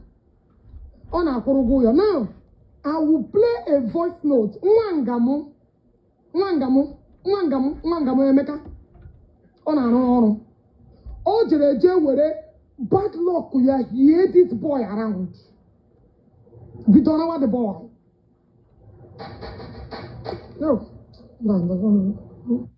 ọ na-akwụrụ ụgwọ ụyọ. Now I will play a voice note. Nwa ngamụ, nwa ngamụ, nwa ngamụ, nwa ngamụ Emeka, ọ na-arụ ọrụ, o jere jee were bad luck ya hie this boy around, bido rawa the boy. No, no, no, no.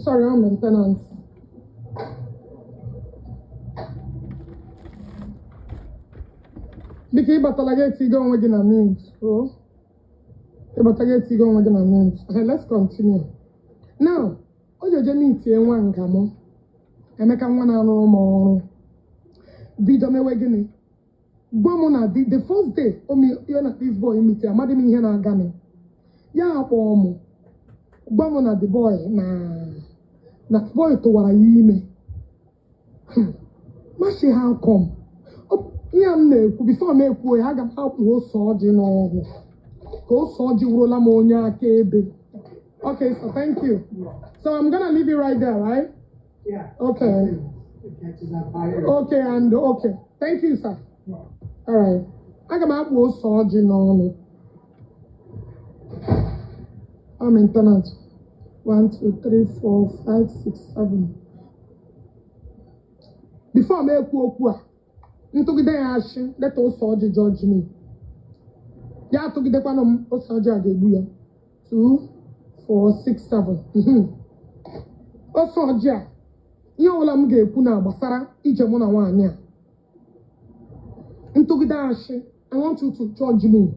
Sorry, I'm maintenance. Biko, ịbatala gị etigo onwe gị na mute. Oh, ịbata gị etigo onwe gị na mute. Okay, let's continue. Now, o jeje meetie nwa nga mụ Emeka, nwa na-arụrụ m ọrụ, bido mewe gịnị, gwa m na the first day ya na this boy meet, amadị m ihe na-aga m, ya akpọọ m gwa m na the boy na the boy tụwara ya ime. Mashi, how come? Ihe a m na-ekwu, before m ekwuo ya, aga m akpụ ose ọjị n'ọgwụ ka ose ọjị wụrụla m onye akaebe. Okay, so thank you. So I'm gonna leave it right there, right? Yeah. Okay. It catches on fire. Okay, and okay. Thank you, sir. All right. Aga m akpụ ose ọjị n'ọnụ. I'm internet. 1, 2, 3, 4, 5, 6, 7. Before m ekwu okwu a, ntụgide ya ashị, let ose ọjị judge me. Ya atụgidekwanụ m, ose ọjị a ga-egbu ya. 2, 4, 6, 7. Ose ọjị a, ihe ọbụla m ga-ekwu na gbasara ije mụ na nwaanyị a, ntụgide ashị, I want you to judge me.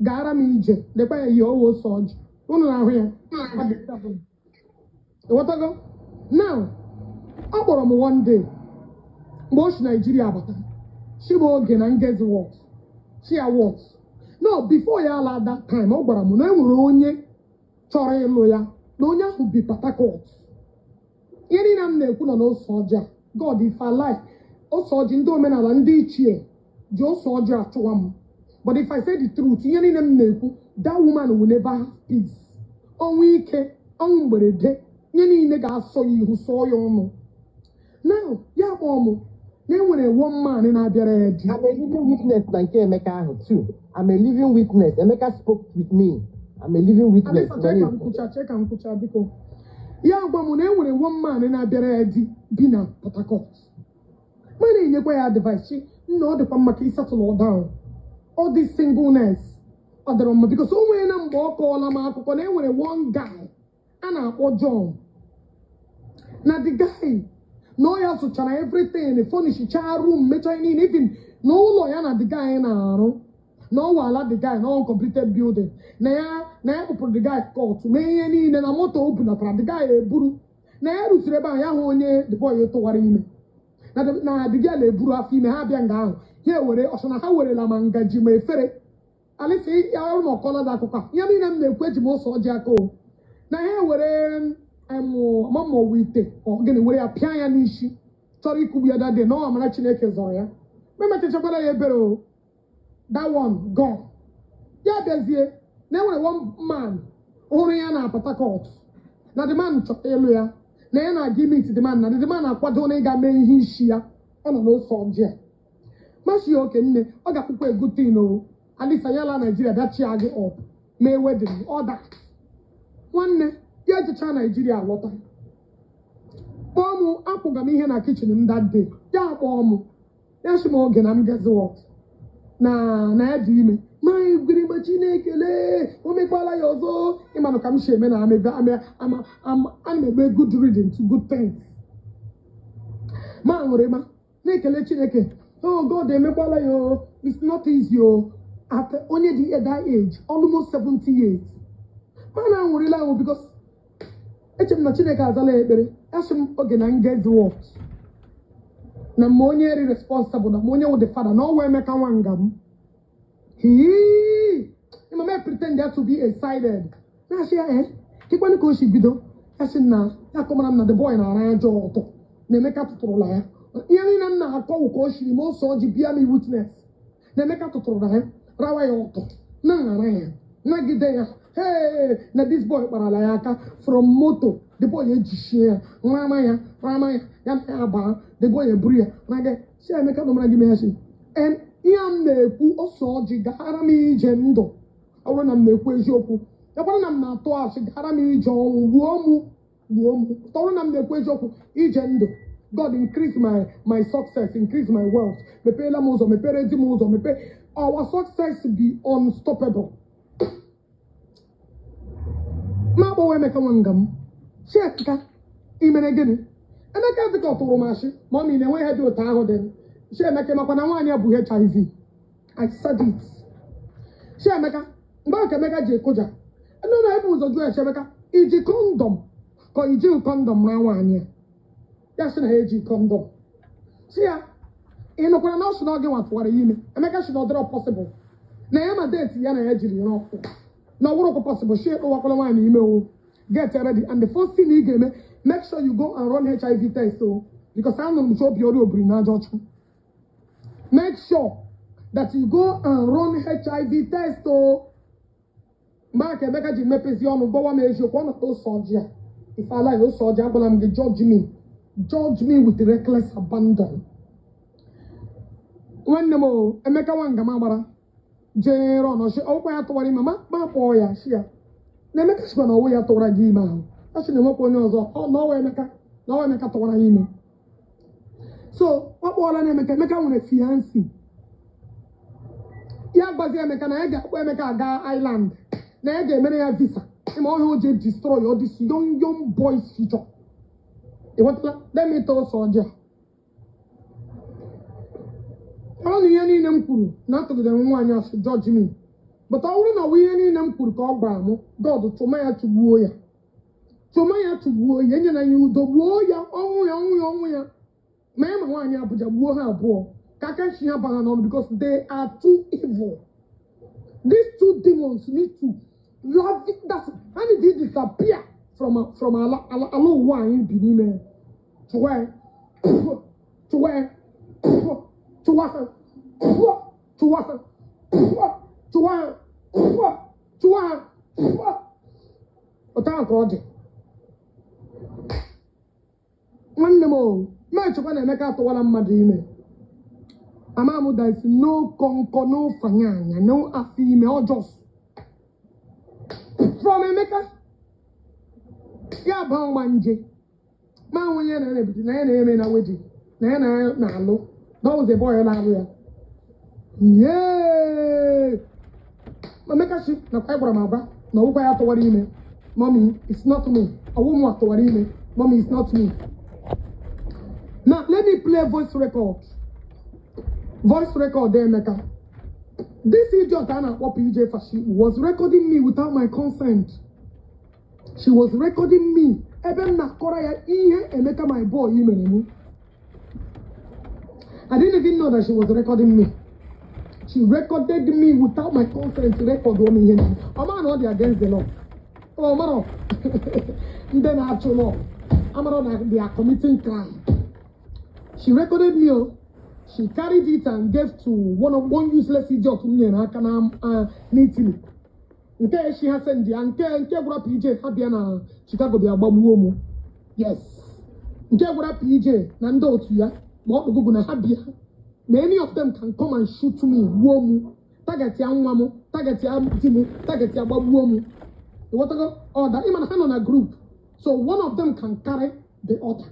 Gaara m ije, lekwa ya, ihe ọwa ose ọjị. Unu na-ahụ ya? Ọ dị 7. Ịghọtago? Now, ọ kpọrọ m one day mgbe o si Naijiria bata, chiba oge na Ngezi what? Chia what? No, before ya ala, that time, ọ gwara m na e nwere onye chọrọ ịlụ ya, na onye ahụ bi Port Harcourt. Ihe niile m na-ekwu nọ n'ose ọjị a. God, if I lie, ose ọjị, ndị omenala, ndị ichie ji ose ọjị achụwa m. But if I say the truth, ihe niile m na-ekwu, that woman will never have peace. Ọnwụ ike, ọnwụ mgberede, ihe niile ga-asọ ya ihu, sọọ ya ọnụ. Now, ya kpọọ m na enwere one man na-abịara ya di. I'm a living witness na nke Emeka ahụ too. I'm a living witness. Emeka spoke with me. I'm a living witness. Alisa, chee ka m kwucha, chee ka m kwucha, biko. Ya gwa m na enwere one man na-abịara ya di bi na Port Harcourt. Ma na-enyekwa ya advice chi nna, ọ dịkwa mma ka ị settle down. Ọ dị singleness ọ dịrọ mma, because o nwere na mgbe ọ kọọla m akụkọ na enwere one guy a na-akpọ John, na the guy na ọ ya zụchara everything, furnishchaa room, mechaa ihe niile, even na ụlọ ya na the guy na-arụ na ọ wala the guy na uncompleted building, na ya kpụpụrụ the guy court, mee ihe niile, na moto o bulatara the guy eburu, na ya rutere ebe ahụ, ya hụ onye the boy tụwara ime, na the girl eburu afọ ime. Ha bịa nga ahụ, ha ewere ọsọ na ha werela ma ngaji ma efere. Alịsị ya ọrụ na ọkọla dị akụkọ a, ihe niile m na-ekwu, eji m ose ọjị aka o, na ha ewere mama ite ọ gịnị were ya pịa ya n'isi, chọrọ ikugbu ya dade na ọ amara Chineke zọrọ ya. Ma emechachakwara ya ebere o, that one gone. Ya bịazie na enwere one man hụrụ ya na Port Harcourt, na the man chọrọ ịlụ ya, na ya na-aga meet the man, na the man akwado na ịga mee ihe isi ya. Ọ nọ n'ose ọjị a machi ya oke nne, ọ ga-akwụkwọ egutin o. Alisa, ya la Naijiria bịa chia gị up, mee wedding, all that. Nwanne ya ejecha Naijiria lọta, kpọọ m. Akwụga m ihe na kitchen m that day, ya kpọọ m, ya sị m, "Oge na m gezi what?" Na ya dị ime. Ma egwere Chineke lee, o mekwala ya ọzọ. Ịmanụ ka m si eme na ama ama ama, ana m eme good reading to good things. Ma ṅụrị ma na-ekele Chineke, oh God, emekwala ya o. It's not easy o, at onye dị at that age, almost 70 years. Mana aṅụrịla ahụ because eche m na Chineke azala ya ekpere. Asị m, "Oge na ngezi what?" Na ma onye ri responsible, na ma onye wụ the father, na ọwa Emeka nwa nga m. Hii, ịma me pretend ya to be excited, na-asị ya, eh, kekwanụ ka o si bido? Ya sị na ya kọmara m na the boy na-ara ajọ ụtọ, na Emeka tụtụrụla ya. Ihe niile m na-akọ wụ ka o siri ma ose ọjị bịa m witness na Emeka tụtụrụ ya, rawa ya ụtọ, na-aghara ya, nagide ya. Hey, na this boy kparala ya aka from moto, the boy ejichie ya, rama ya, rama ya, ya na ya baa, the boy eburu ya naga. Si Emeka nọmara gị mee si. And ihe a m na-ekwu, ose ọjị gara m ije ndụ, ọ bụrụ na m na-ekwu eziokwu, ya bụrụ na m na-atụ asị, gara m ije ọnwụ, gbuo mụ, gbuo mụ. Ọ bụrụ na m na-ekwu eziokwu, ije ndụ, God increase my success, increase my wealth, mepeela m ụzọ, mepere di m ụzọ, mepee our success, be unstoppable. Ma akpọwa Emeka nwa nga m, si Emeka, ị mere gịnị? Emeka dịka ọ tụrụ m asị, ma ọ ma ị na-enwe ihe dị otu ahụ dị. Si Emeka, makwa na nwaanyị a bụ HIV. I said it. Si Emeka, mgbe ahụ ka Emeka ji ekụja ndị na-ebu ụzọ jụọ ya, si Emeka, iji condom ka ọ ijighị condom na nwaanyị a? Ya sị na ya eji condom. Si ya, ị nụkwara na ọ sị na ọ gị nwa tụwara ya ime? Emeka sị na ọ dịrọ possible, na ya ma date ya na ya jiri ya ọkụ, na ọ bụrụkwa possible. Shi ịkpụwakwala nwaanyị ime o. Get ready, and the first thing ị ga-eme, make sure you go and run HIV test o. Because anụrụ m obi ọrịa obiri n'aja ọcha. Make sure that you go and run HIV test o. Mgbe aka Emeka ji mepezi ọnụ gbawa m eziokwu, ọ nọta ose ọjị a. If I like ose ọjị, agwala m gị, judge me. Judge me with reckless abandon. Nwanne m o, Emeka nwanga m agbara jee rọn ọchị ọkwa ya tụwara ime ma kpọọ ya shi ya na Emeka sikwa na ọwụ ya tụwara gị ime ahụ. A sị na enwekwa onye ọzọ ọ na ọwa Emeka, na ọwa Emeka tụwara ya ime. So ọ kpọọla na Emeka. Emeka nwere fiancé ya. Gbazie Emeka na ya ga-akpọ Emeka aga Ireland, na ya ga-emere ya visa. Ịma ọhịa o ji destroy all this young young boys future. Ị ghọtala? Let me tell ọjọọ a, ọ na ihe niile m kwuru na atụgidere m nwaanyị asị, judge me, but ọ bụrụ na ọ bụ ihe niile m kwuru ka ọ gwara m, God chụma ya, chụgbuo ya, chụma ya, chụgbuo ya, enyela ya udo, gbuo ya, ọnwụ ya, ọnwụ ya, ọnwụ ya. Ma ya ma nwaanyị Abuja, gbuo ha abụọ ka aka nchi ya ba ha n'ọnụ, because they are too evil. These two demons need to love that ha need to disappear from ala ụwa anyị bi n'ime ya. Chụwa ya, chụwa ya, chụwa ha, chụwa ha, chụwa ha, chụwa ha. Otu ahụ ka ọ dị, nwanne m o. Mechekwa na Emeka atụwala mmadụ ime. Ama m, there is no kọnkọ, no fanyanya, no afọ ime ọ just from Emeka ya ba ọgba nje ma onye na na-ebute na ya na-eme na wedding na ya na na-alụ. That was the boy na-alụ ya. Yee! Emeka shi nakwa gwara m agwa na ọgwụkwa ya tụwara ime. Mommy, it's not me. Ọwụ m atụwara ime. Mommy, it's not me. Now let me play voice record, voice record Emeka. This idiot a na-akpọ PJ Fashikpu was recording me without my consent. She was recording me ebe m na-akọrọ ya ihe Emeka my boy mere mụ. I didn't even know that she was recording me. She recorded me without my consent. Record m ihe ọ mara na ọ dị against the law. Ọ mara ndị na-achụ law amara na they are committing crime. She recorded me o. She carried it and gave to one of one useless idiot m nyere aka na n'Italy nke echi ha send ya nke gwara PJ ha bịa na Chicago bịa gbagbuo m. Yes, nke gwara PJ na ndị otu ya ma ọ kpụgụgụ na ha bịa na any of them can come and shoot me, gbuo m, target ya nwa m, target ya di m, target ya gbagbuo m. Ịghọtago ọda? Ịma na ha nọ na group, so one of them can carry the order.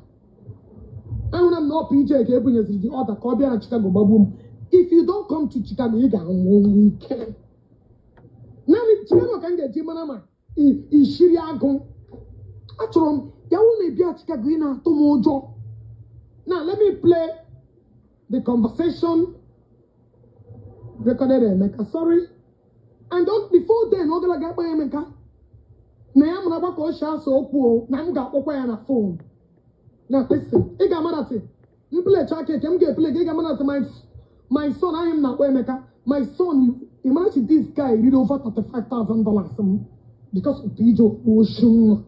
Ahụra m na ọ PJ ka ebunyeziri the order ka ọ bịa na Chicago gbagbuo m. If you don't come to Chicago, ị ga-anwụ ọnwụ ike. Naanị Chicago ka m ga-eji mara ma ishiri agụ. Achọrọ m ya wụ na ịbịa Chicago, ị na-atụ m ụjọ. Now let me play the conversation recorded. Emeka, sorry. And before then, ọ gara aga akpa Emeka na ya mara ka o si asa okwu o, na m ga-akpọkwa ya na phone. Na listen, ị ga-amarasị m playcha keke m ga-eplay gị, ị ga-amarasị my son ahụ m na-akpọ Emeka my son. Imagine, this guy riri over $35,000 m because of PJ oshi nwa,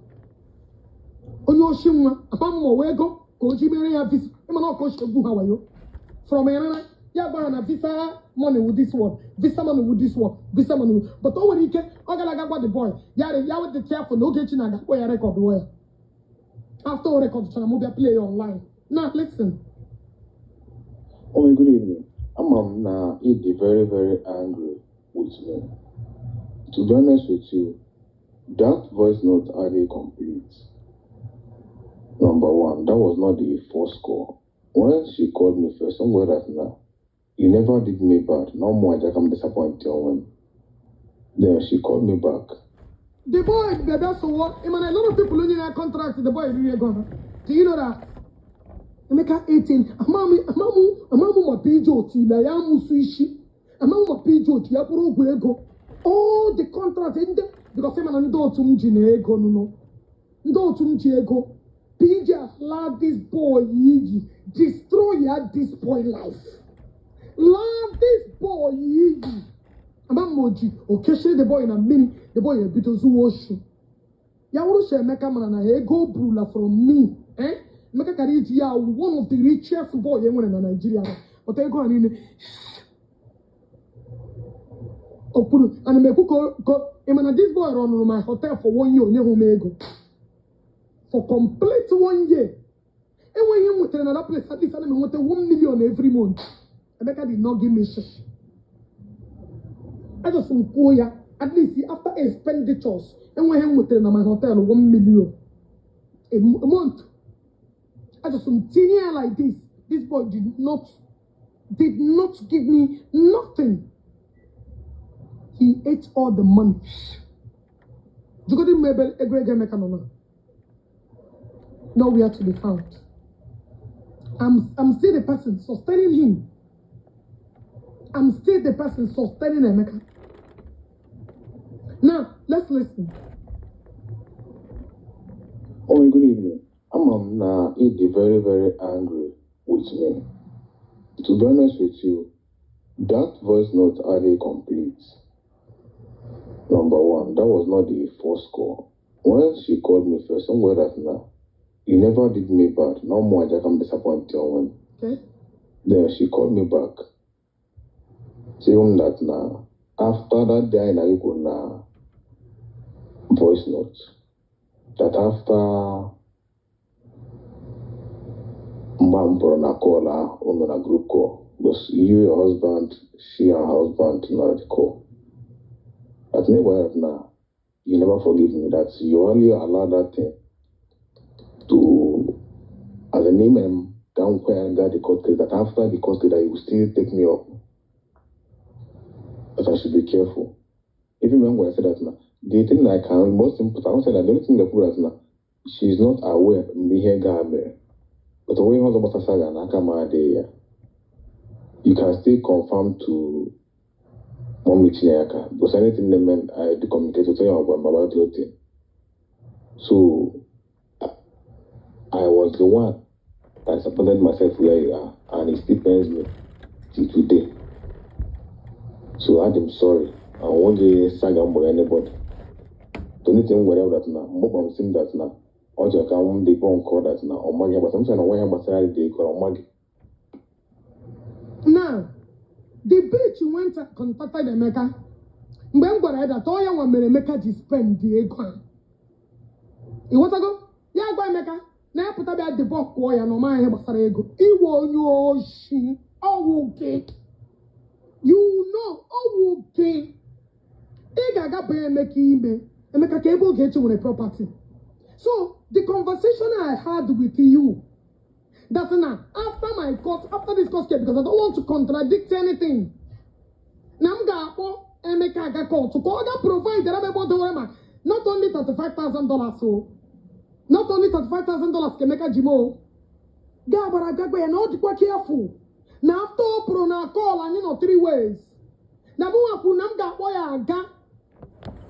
onye oshi nwa. Akpa m ọwa ego ka o ji mere ya visa. Ịmana ọka o si egwu ha wayo from erere ya gwa ha na visa money with this one, visa money with this one, visa money with, but o nwere ike ọ gara aga gwa the boy ya ya dị careful na Ogechi na ga-akpọ ya record ya. After o record chara m bịa play online. Now listen. Oh, good evening. I'm now very, very angry with me. To be honest with you, that voice note are complete. Number one, that was not the first call. When she called me first, somewhere that now, you never did me bad. No more, I can disappoint you when. Then she called me back. The boy bịa so what? Ịmana a lot of people onye na contract the boy riri ego ha. Do you know that Emeka 18 amamu amamu amamu ma PJ otu na ya amụsụ isi amamu ma PJ otu ya kwụrụ ụgwọ ego all the contract ndị, because ịmana ndị otu m ji na ego nụnụ, ndị otu m ji ego. PJ allow this boy iyi destroy ya, this boy life, laa this boy iyi. Ama m oji okechie the boy na mmiri. The boy ebido zuwa oshi ya. Wụrụ sha Emeka mara na ego o burula from me, eh? Emeka kara iji ya wụ one of the richest boy e nwere na Nigeria, but ego a niile o kwuru ana m ekwu ka ị ma na this boy rọnụrụ my hotel for one year, onye hụ m ego for complete one year. Enweghị ihe m nwetara na that place. At least ana m enweta 1 million every month. Emeka did not give me shishi. I just kwuo ya, at least after expenditures, enweghị m nwetara na my hotel, 1 million a month. I just tinye ya like this. This boy did not give me nothing. He ate all the money. Jugodi m ebe ego Emeka nọ na, nowhere to be found. I'm still the person sustaining him. I'm still the person sustaining Emeka. Now, let's listen. Oh, good evening. Ama m na ị dị very, very angry with me. To be honest with you, that voice note adịghị complete. Number one, that was not the first call. When she called me first, somewhere that now, you never did me bad. No more I can disappoint you when. Okay? Then she called me back, saying that now, after that day, I go na voice note. That after mgbe m pụrụ na call ahụ, unu na group call, because you, your husband, she and her husband nọ na the call. That never that now, you never forgive me, that you only allow that thing to, as a name m ka m kwe ga the court case, that after the court case, that you will still take me up, that I should be careful. Even when I said that now, the thing I can most important, I would say that the only thing that put that now, she is not aware mgbe ihe ga mere. But onwe ihe ọzọ gbasara ga n'aka m adịghị ya. You can still confirm to Mommy Chineke because anything na-eme, I do communicate with her about the whole thing. So I was the one that supported myself where you are, and it still pains me till today. So I'm sorry. I won't saga mbọ anybody. The only thing gwara ya that na mgbe m sị m that na ọ chọrọ ka m debunk that na ọ maghị gbasara m, sị na onwe ya gbasara dị ego, ọ maghị. Now, the bitch went and contacted Emeka. Mgbe m gwara ya that ọ ya nwa mere Emeka ji spend the ego a. Ịghọtago? Ya gwa Emeka na ya pụta bịa debunk kwụọ ya na ọ maghị ihe gbasara ego. Iwe onye oshi, ọwụ gị. You know, ọwụ gị. Ị ga-aga banye Emeka ime. Emeka ka ebe Ogechi nwere property. So, the conversation I had with you, that now, after my court, after this court case, because I don't want to contradict anything, na m ga-akpọ Emeka aga court ka ọ ga provide ebe ebe o dowere ma not only $35,000 o, not only $35,000 ka Emeka ji m o, ga gbara agagba ya na ọ dịkwa careful na after ọ pụrụ na call anyị nọ three ways na mụnwa kwuru na m ga-akpọ ya aga,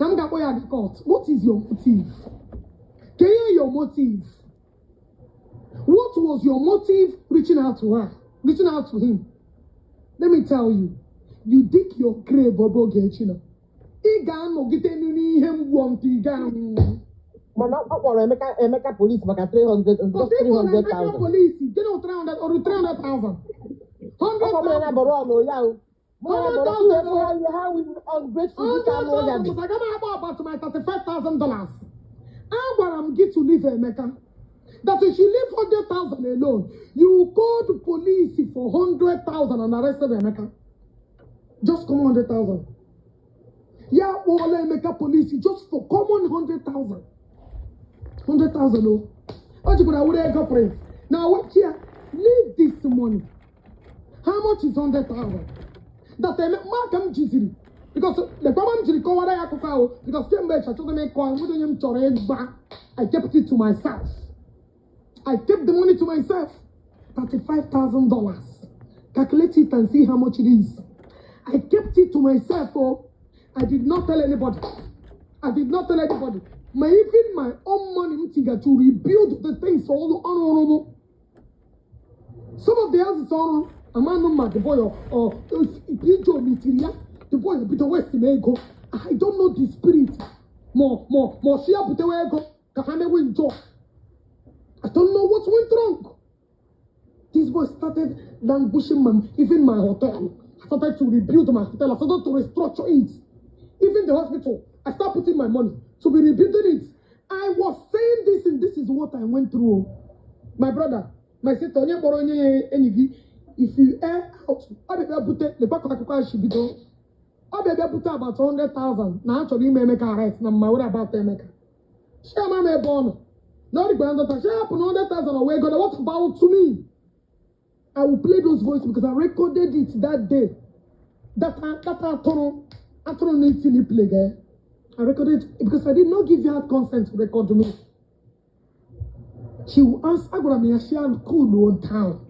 na m ga-akpọ ya aga court. What is your motive? Ka ihe your motive? What was your motive reaching out to her, reaching out to him? Let me tell you, you dig your grave ebe Ogechi nọ. Ị ga-anọgide n'ihe mgbu ntụ ị ga-anwụ. Mana ọ kpọrọ Emeka police maka 300 just But ịkpọrọ Emeka 300,000. Police, gịnị wụ 300 or 300,000? Ọ kpọrọ ya bọrọ ọnụ ya o. Mụ ya bọrọ ihe how ungrateful this anụ ọhịa dị. $100,000, aga m agba about my $35,000. Agwara m gị to leave Emeka. That if you leave 100,000 alone, you called police for 100,000 and arrested Emeka. Just come 100,000. Ya kpọọla Emeka police just for common 100,000. 100,000 o. O jikwara were ego prince. Now wait here, leave this money. How much is 100,000? That maka m jiziri. Because lekwa m jiri kọwara ya akụkọ ahụ, because kemgbe achọghị m ịkọ, enweghị onye m chọrọ ịgba. I kept it to myself. I kept the money to myself. $35,000. Calculate it and see how much it is. I kept it to myself. Oh, I did not tell anybody. I did not tell anybody. My even my own money m tiga to rebuild the things all on. Some of the houses on a man ma the boy or Ijo mitiria, the boy bido waste m ego. I don't know the spirit. More more more share butewe ego ka ha mewe njọ. I don't know what went wrong. This boy started languishing my, even my hotel. I started to rebuild my hotel. I started to restructure it. Even the hospital, I started putting my money to be rebuilding it. I was saying this, and this is what I went through. My brother, my sister, onye kpọrọ onye enyi gị, if you air out, ọ bịa bute lekwa ka akụkọ a si bido. Ọ bịa bute about 100,000 na a chọrọ ime Emeka arrest na mma were about Emeka. Chiama m ebe ọ nọ. Na ọ dịkwa 100,000. She hapụ na 100,000 o wee go. What about to me? I will play those voices because I recorded it that day. That atụrụ na itili play there. I recorded it because I did not give her consent to record me. She will ask, agwara m ya she and cool on town.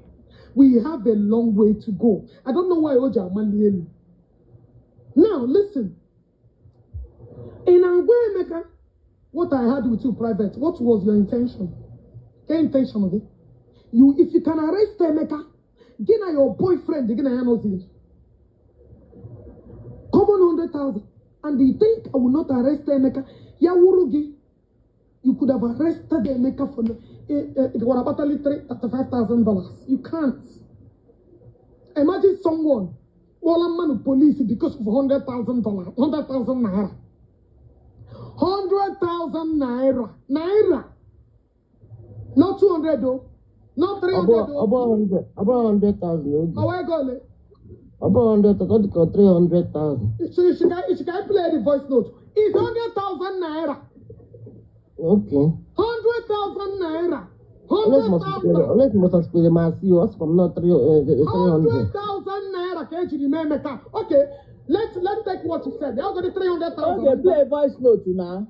We have a long way to go. I don't know why o ji amali elu. Now listen. In Agwa Emeka, what I had with you private, what was your intention? Ke intention of it? You, if you can arrest Emeka, gị na your boyfriend, gị na ya nọzi. Common 100,000. And you think I will not arrest Emeka? Ya wuru gị, you could have arrested Emeka for what about $35,000. You can't. Imagine someone kpọla mmadụ police because of $100,000, 100,000 naira. 100,000 naira. Naira. Not 200 though. Not 300 though. Ọ bụrụ 100,000 oge. Oh, I got it. Ọ bụrụ 100,000, ọ dị ka 300,000. Should I play the voice note? It's 100,000 naira. Okay. 100,000 naira. 100,000. Unless must have ma asị ọ sịkwa m na 300. 100,000 naira ka ejiri mee Emeka. Okay, let's take what you said. Ya got 300,000. Okay, play voice note na.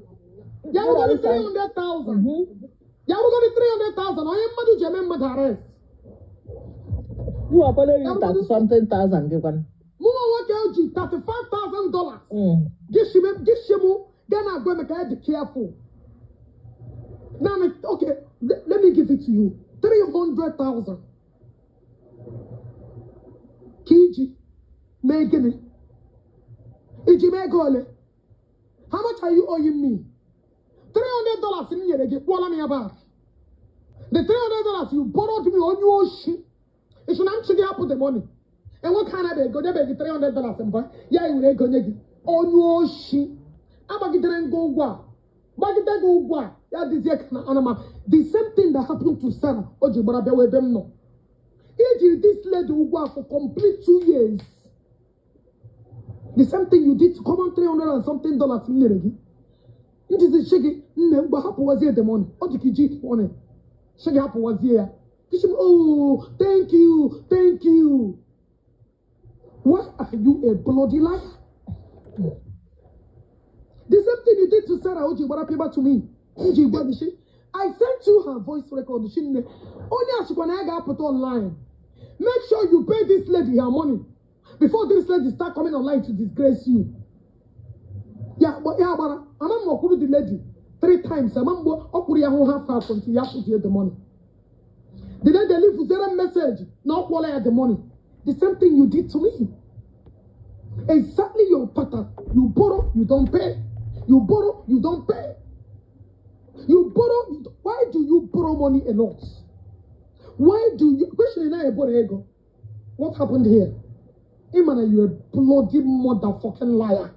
Ya got 300,000. Ya got 300,000. Onye mmadụ ji eme mmadụ arrest. You are calling you 30 something thousand gị kwanụ. Mụ nwa nwoke ji $35,000. Gị gị na-agwa Emeka ya dị careful. Now, okay, let me give it to you. 300,000. Ka iji mee gịnị? Iji mee ego ole? How much are you owing me? $300 m nyere gị, kwụọla m ya back. The $300 you borrowed me onye oshi. Ị na m chi gị hapụ the money. Enwe ka anaghị ego nyebe gị $300 mba ya were ego nye gị. Onye oshi. Agbagidere ngwa ụgwọ a. Gbagide gị ụgwọ a ya dịzie ka na anama. The same thing that happened to Sarah o ji gbara bịawa ebe m nọ. Ijiri this lady ụgwọ a for complete 2 years. The same thing you did to common $300 and something dollars m nyere gị. Njizi chi gị nne mgbe hapụwazie the money. Ọ dị ka iji money. Chi gị hapụwazie ya. Kishi m, oh, thank you, thank you. Why are you a bloody liar? The same thing you did to Sarah o ji gbara pịba to me. Nji gwa gị shi, I sent you her voice record. Shi nne, onye achịkwa na ya ga-apụta online. Make sure you pay this lady her money before this lady start coming online to disgrace you. Ya gbara, ama m ọkwụrụ the lady 3 times. Ama mgbe ọ kwụrụ ya hụ half half until ya kwụzie the money. The lady leave zero message na ọ kwụọla ya the money. The same thing you did to me. Exactly your pattern. You borrow, you don't pay. You borrow, you don't pay. You borrow. Why do you borrow money a lot? Why do you? Question now about ego. What happened here? Imana, you a bloody motherfucking liar.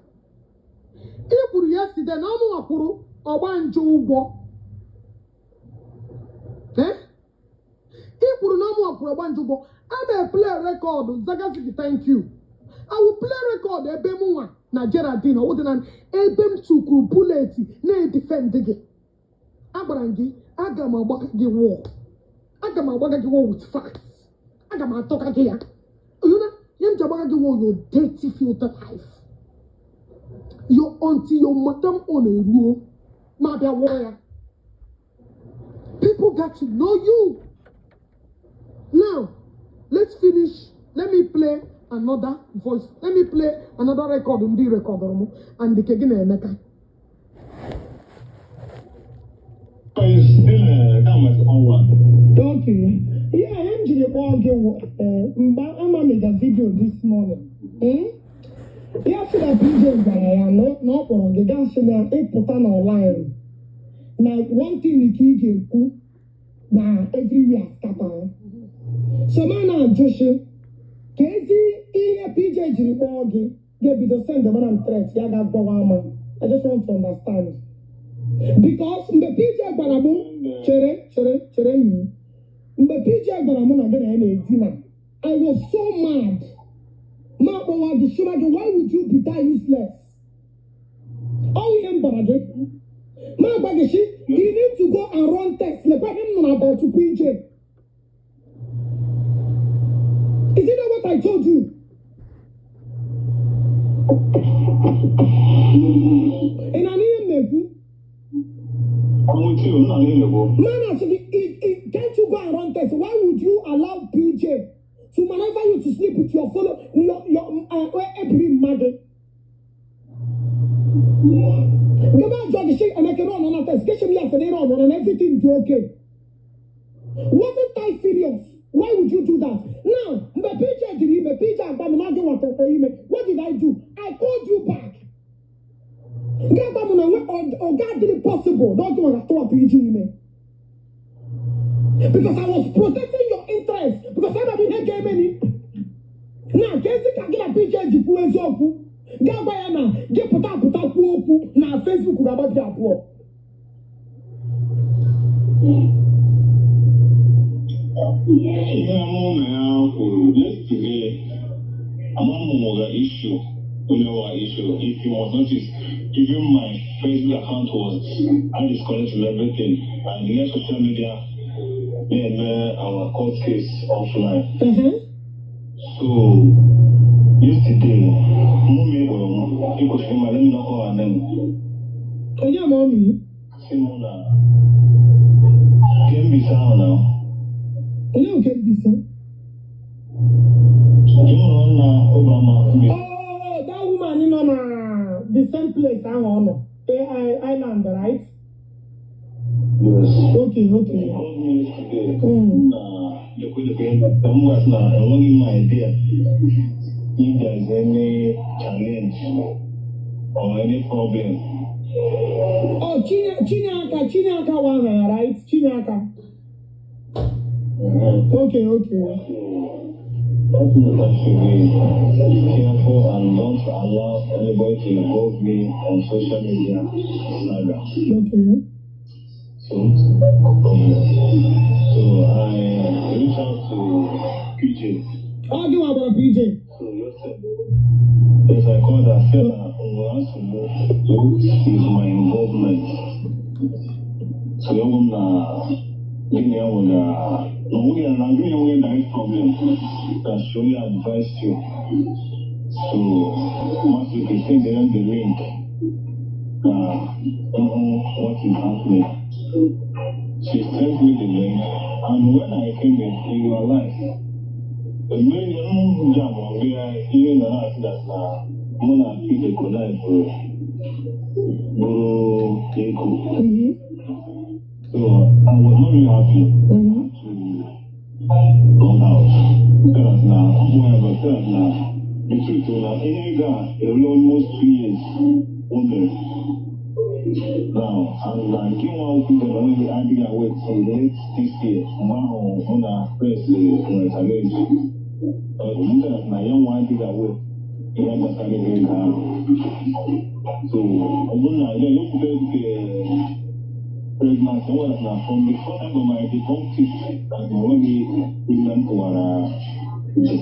I kwuru yesterday na ọmụ kwuru ọgbanje ụgwọ. Eh? I kwuru na ọmụ kwuru ọgbanje ụgwọ. I'm a play record. Zagasiki, thank you. I will play record ebe mụ nwa na Geraldine ọwụdịna ebe m tukwu bullet na-edefend gị. Agwara m gị, aga m agbaga gị wọl. Aga m agbaga gị wọl with facts. Aga m atọka gị ya. You know, ihe m ji agbaga gị wọl your dirty filter life. Your until your madam on eruo ma bịa wụọ ya. People got to know you. Now, let's finish. Let me play another voice. Let me play another record. Ndị record m and nke gị na Emeka. Okay. Yeah, m jiri kpọọ gị mgbe ama m the video this morning. Ya sị na PJ gwara ya na ọ kpọrọ gị gaa sị na ịpụta n'online. Na one thing ka ị ga-ekwu Na everywhere scatter. So ma na-ajụshi ka ezi ihe PJ jiri kpọọ gị ga-ebido send mara m threat ya ga-agbawa ama. I just want to understand. Because mgbe PJ gwara m, chere, chere, chere nyi, mgbe PJ gwara m na gị na ya na-edina, I was so mad. Ma akpọwa gị, shụma gị, why would you be that useless? Ọ ihe m gwara gị. Ma agwa gị shi, you need to go and run test. Lekwa ihe m nụrụ about PJ. Is it not what I told you? Ị na-anụ ihe m na-ekwu? I'm with you. Nna niile bụ. Man, actually, can't you go and run test? Why would you allow PJ to maneuver you to sleep with your fellow, your every mother? The man judge she and I can run on a test. Get me after they run on and everything do okay. Wasn't I serious? Why would you do that? Now, mgbe PJ jiri ime, PJ agba m na gị nwatara ime. What did I do? I called you back. Gị agba m na nwe ọ ga-adịrị possible na ọ gị nwere atụwapụ iji ime. Because I was protecting your interest. Because I'm not ihe ga-eme ni. Na ka ezi ka gị na PJ ji kwuo eziokwu. Gị agwa ya na gị pụta apụta kwuo okwu na Facebook ga-agbabi abụọ. Ihe mụ na ya kwuru yesterday, ama m nwere issue, onye nwa issue. If you must notice, even my Facebook account was I disconnected from everything and left social media na-eme our court case offline. So yesterday, mụ ma kpọrọ m, ị kwesịrị ịma, let me not call her name. Onye ma ọmị? Sị mụ na Kembisi ahụ na Onye nke Mbise? Nke m nọ na Obama Mbise. Oh, that woman nọ na the same place ahụ ọ nọ. AI Island, right? Yes. Okay. He called me yesterday. Na lekwe lekwe ka m gwasị na enweghị m idea if there is any challenge or any problem. Oh, Chinyeaka, Chinyeaka wa aha, right? Chinyeaka. Okay. That means I should be careful and don't allow anybody to involve me on social media saga. Okay. So, no problem. So I reached out to PJ. Ọ gị nwa gwara PJ. So yes, I called her, said that what is my involvement? So young na gịnị ya nwere na nwunye na gịnị nwere direct problem that she only advised you. So once you can send them the link, what is happening. She sent me the link, and when I came in, in your life, the main jam on ihe na na-asị that na mụ na PJ connive bụrụ ego. So I was not really happy to run out. Because na whatever, because na the truth is na ihe ego a erule almost 2 years o mere. Now, and na nke nwa okwu dị na onwe adịghị await till late this year mgbe ahụ mụ na press nwere challenge. M sị na ya nwa adịghị aware ihe gbasara ihe ego ahụ. So ọ bụrụ na ya ekwute nke pregnancy nwere na from the first time of my debunked it that na enweghị ime m tụwara uche.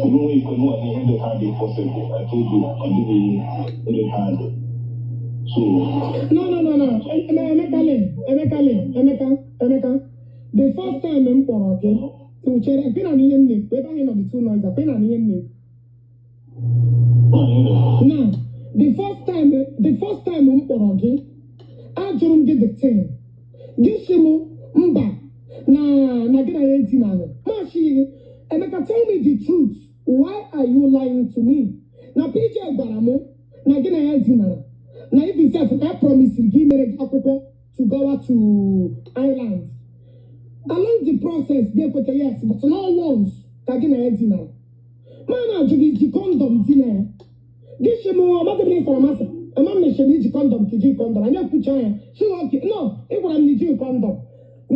Enweghị iko nwa ihe dị ka dị possible. I told you, ọ dịghị ihe ka dị. So No. Emeka le, Emeka le, Emeka, Emeka. The first time m kpọrọ gị, chere, kwe na ihe m na-ekwu, ebe anyị nọ dị too noisy, kwe na ihe m na-ekwu. Now, the first time m kpọrọ gị, ajụrụ m gị the thing. Gị sị m mba na gị na ya edinahụ. Mashi gị, Emeka, tell me the truth. Why are you lying to me? Na PJ gwara m na gị na ya dinara. Na even sef na ya promisiri gị mere gị akwụkwọ to go to Ireland. Along the process, gị ekweta yes, but not once ka gị na ya dinara. Ma na-ajụ gị, iji condom dina ya? Gị sị m amaghị m ihe fọrọ masị. Ama m na echere iji condom ka iji condom. Anyị ekwucha ya. Sị gị okay. No, ị gwara m na iji condom.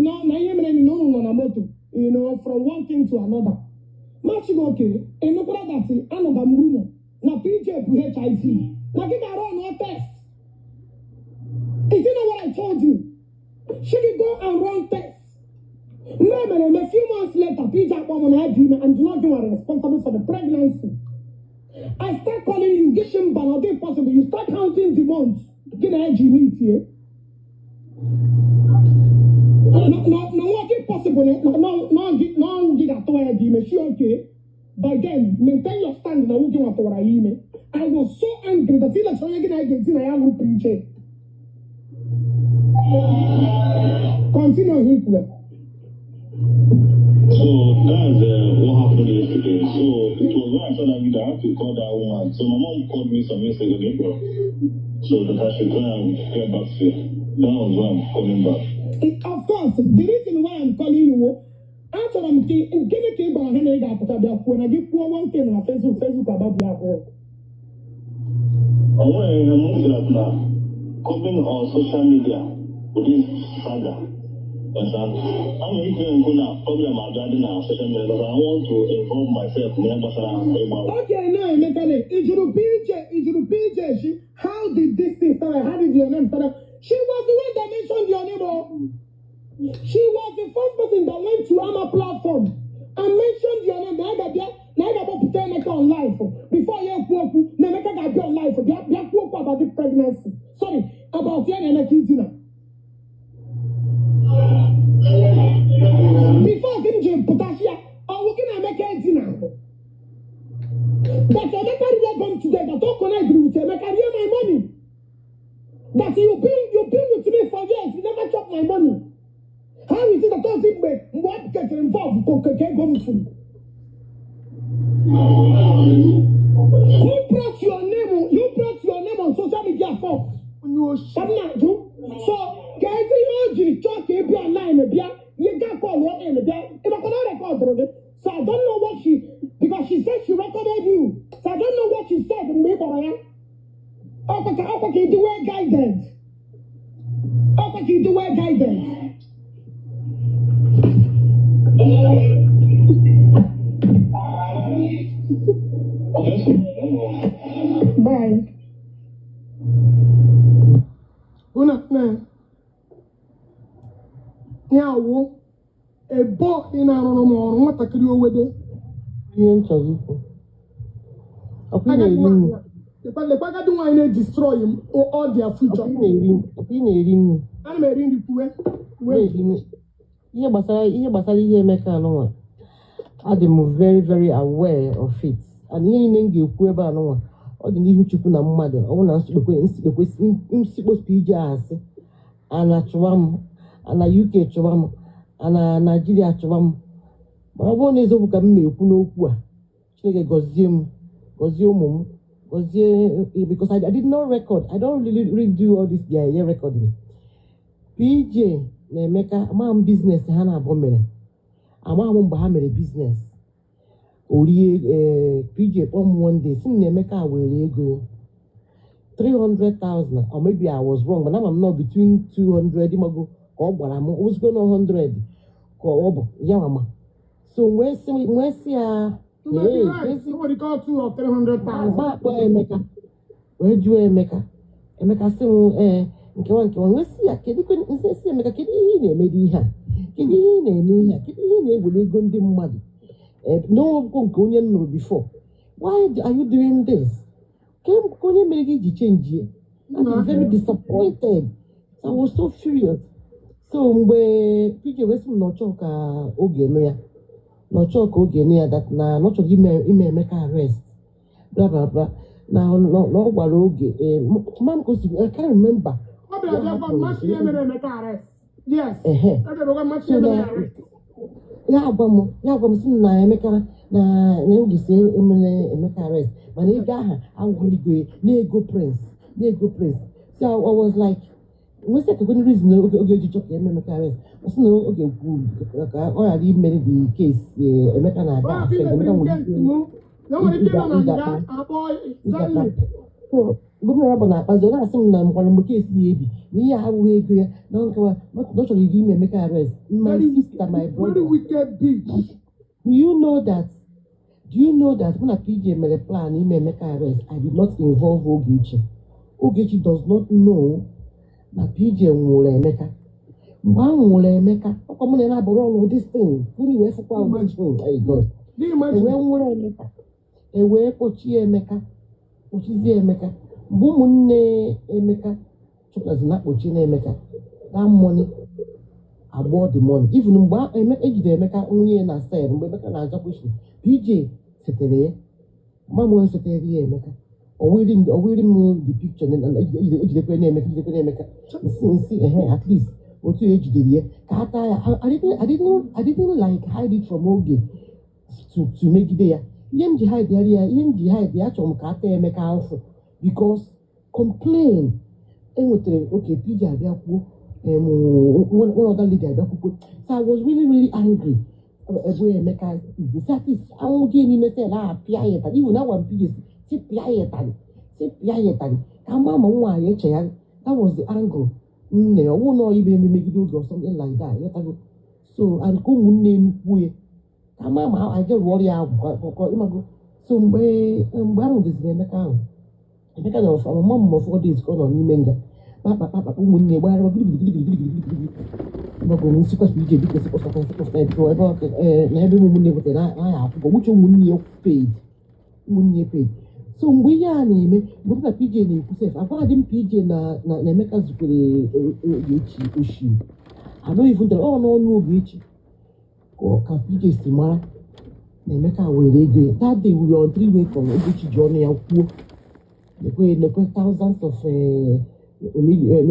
Na ihe mere na unu nọ na moto, from one thing to another. Machi gị oke, ị nụkwara that anụga m rumour na PJ bụ HIV, na gị ga-arụ ọnụ test. Is it not what I told you? She gị go and run test. Mgbe mere eme, few months later, PJ akpọ m na ya dị ime and not you are responsible for the pregnancy. I start calling you, gị shi mba na ọ dị possible. You start counting the months gị na ya ji meet ye. Na nwa dị possible na ọnwụ gị ga-atụwa ya dị ime. Shi okay. By then, maintain your stand na nwoke nwa tụwara ya ime. I was so angry that ilechara onye gị na ya ga-edi na ya lụrụ PJ. Continue ihe ikwu ya. So that's what happened yesterday. So it was when I saw that video, I had to call that woman. So my mom called me some years ago, so that I should try and get back to you. That was why I'm coming back. Of course, the reason why I'm calling you, achọrọ m ka gịnị ka ị gwara ha na ị ga-apụta bịa kwuo na gị kwuo one thing na Facebook, Facebook agbabie abụọ. Onwe ihe m sị that na coming on social media with this saga, understand? I'm ike nkwu na problem abịa dị na social media because I want to involve myself n'ihe gbasara ịgba. Okay, now Emeka, ị jụrụ PJ, ị jụrụ PJ, she, how did this thing start? How did your name start? She was the one that mentioned your name. Oh. She was the first person that went to Ama platform and mentioned your name. Na ga-abịa, na ị ga-akpọpụta Emeka on live before ya ekwu okwu na Emeka ga-abịa on live bịa bịa kwuo okwu about the pregnancy. Sorry, about ya na Emeka idina. Before gị m ji pụtachi ya, ọwụ gị na Emeka edina. That Emeka rie ego m today, that o connect with Emeka rie my money. That you been with me for years, you never chop my money. How is it that ozi mgbe ọ getting involved ka ego m furu? Who brought your name? You brought your name on social media first. Onye oshi. Ka m na-ajụ. So ka ezi ihe o jiri chọọ ka ị bịa online bịa, ihe ga call in bịa, ịmakwa na ọ recordụrụ gị. So I don't know what she, because she said she recorded you. So I don't know what she said mgbe ị kpọrọ ya. Ọkwa ka ị dị well guided. Ọkwa ka ị dị well guided. Okay, so I don't know. Bye. Una na ya wụ ebe ị na-arụrụ m ọrụ nwatakịrị owede. Ihe m chọrọ ikwu, ọkwa ị Agadi na-eri nri? nwaanyị a, lekwa agadi nwaanyị na-edestroy m all their future. Ọkwa ị na-eri nri? Ana m eri nri, kwuwe kwuwe. Na-eri nri. Ihe gbasara ihe Emeka anụnwa, adị m very very aware of it, and ihe niile m ga-ekwu ebe anụnwa, ọ dị n'ihu Chukwu na mmadụ. Ọ bụrụ na nsikpo ije asị ana chụwa m, ana UK chụwa m, ana Naijiria chụwa m, mana ọ bụrụ na eziokwu ka m na-ekwu n'okwu a, Chineke gọzie m, gọzie ụmụ m, gọzie, because I did not record. I don't really, really do all this their year recording. PJ na Emeka, amaghị m business ha na-abụ mere, amaghị m mgbe ha mere business orie. Ee, PJ kpọọ m one day, sị m na Emeka were ego 300,000, or maybe I was wrong, but ama m nọ between 200, ịmago ka ọ gwara m ozugbo na 100 ka ọ bụ ya mama. So wee sị ya, You may be "Hey, right. Somebody call 200,000 or 300,000. Mgbe akpọ Emeka wee jụọ Emeka, Emeka sị m ee, nkewa nkewa. Wee sị ya, kedu nsị sị Emeka, kedu ihe ị na-emede ihe a? Kedu ihe ị na-eme ihe a? Kedu ihe ị na-ewere ego ndị mmadụ? Ee, n'okwu nke onye m nụrụ before, why are you doing this? Ke onye mere gị iji change? I'm very disappointed. So I was so furious. So mgbe PJ wee sị m na ọ chọọ ka oge nụ ya, na ọ chọọ ka oge nụ ya, that na ọ chọrọ ime Emeka arrest, bla bla bla, na ọ gwara oge ma m ka o si, I can't remember. Ọ bịara bịa gwa m mmachi ihe mere Emeka arrest. Yes. Ehe. Ọ bịara gwa m mmachi So ihe mere na arrest. Ya agwa m sị m na Emeka na oge si emere Emeka arrest, mana ego aha awụghị ego ya, na ego Prince, na ego Prince. So I was like, nwesị ekekwe reason na oge ji chọ ka eme Emeka arrest. Ọ sị na oge kwu ka ọ ghara imere the case, Emeka na-aga Ọ hapụ affect imebiri Emeka nwere nke ike mụ. Na o nwere ike ịnọ na ịga nga akpọ exactly. So Mgbe m na ya bụ na-akpazi, ọ na-asị m na mkwara mgbe kesi ya ebi na ihe a abụghị ego ya, na nkewa na ọ chọrọ iji ime Emeka arrest, my Very sister, my wicked, very brother. wicked bitch. Do you know that? Do you know that mụ na PJ mere plan ime Emeka arrest? I did not involve Ogechi. Ogechi does not know na PJ nwụrụ Emeka. Mgbe a nwụrụ Emeka, ọkwa mụ na ya na-abụrụ ọnụ this thing unu wee fụkwa Ogechi. My God. Do you E imagine? wee nwụrụ Emeka, e wee kpọchie Emeka, kpọchizie Emeka. Mgbe ụmụnne Emeka chụpụtazi na kpọchie na Emeka, that money agbọ, the money, even mgbe Emeka ejidere Emeka, nwunye ya na cell, mgbe Emeka na-aza question, PJ setere ya, mgbe m setere ya Emeka, o were m the picture na ejidekwe na Emeka, ejidekwe na Emeka, nsi ehe, at least otu ejidere ya ka a taa ya. I didn't like hide it from Oge to megide ya. Ihe m ji hide ya, ihe m ji hide ya, achọrọ m ka a taa Emeka ahụhụ because complain enwetara oke PJ abịa kwuo, one other lady abịa kwukwe. So I was really, really angry. Ebe Emeka si at least anwụ gị n'ime cell ahụ, pịa ya ịtarị. Even agwa m PJ si pịa ya ịtarị, si pịa ya ịtarị ka ama ma nwaanyị echegharị. That was the angle nne ọwụ nọ ibe eme megide Oge or something like that, ịghọtago? So and ka ụmụnne m kwuo ya ka ama ma anyị rụọ ọrụ ya agwụ, ịmago. So mgbe ahụ deziri Emeka ahụ, Emeka nọrọ for mama m 4 days ka ọ nọ n'ime nga kpakpakpakpa. Ụmụnne gbagharịwa gidigidigidigidigidi, ịmago. Nsikwa ije biko sikpọsakwa sikpọsakwa biko ebe na ebe ụmụnne nwetara na ya akwụkwọ wuche, ụmụnne ya paid, ụmụnne ya paid. So mgbe ihe a na-eme, mgbe m na PJ na-ekwu sef, agwaghị m PJ na Emeka zukwere Ogechi oshi. I don't even tell ọ n'ọnụ Ogechi ka PJ si mara na Emeka were ego ya. That day we were on three way call. Ogechi ji ọnụ ya kwuo, nekwe nekwe thousands of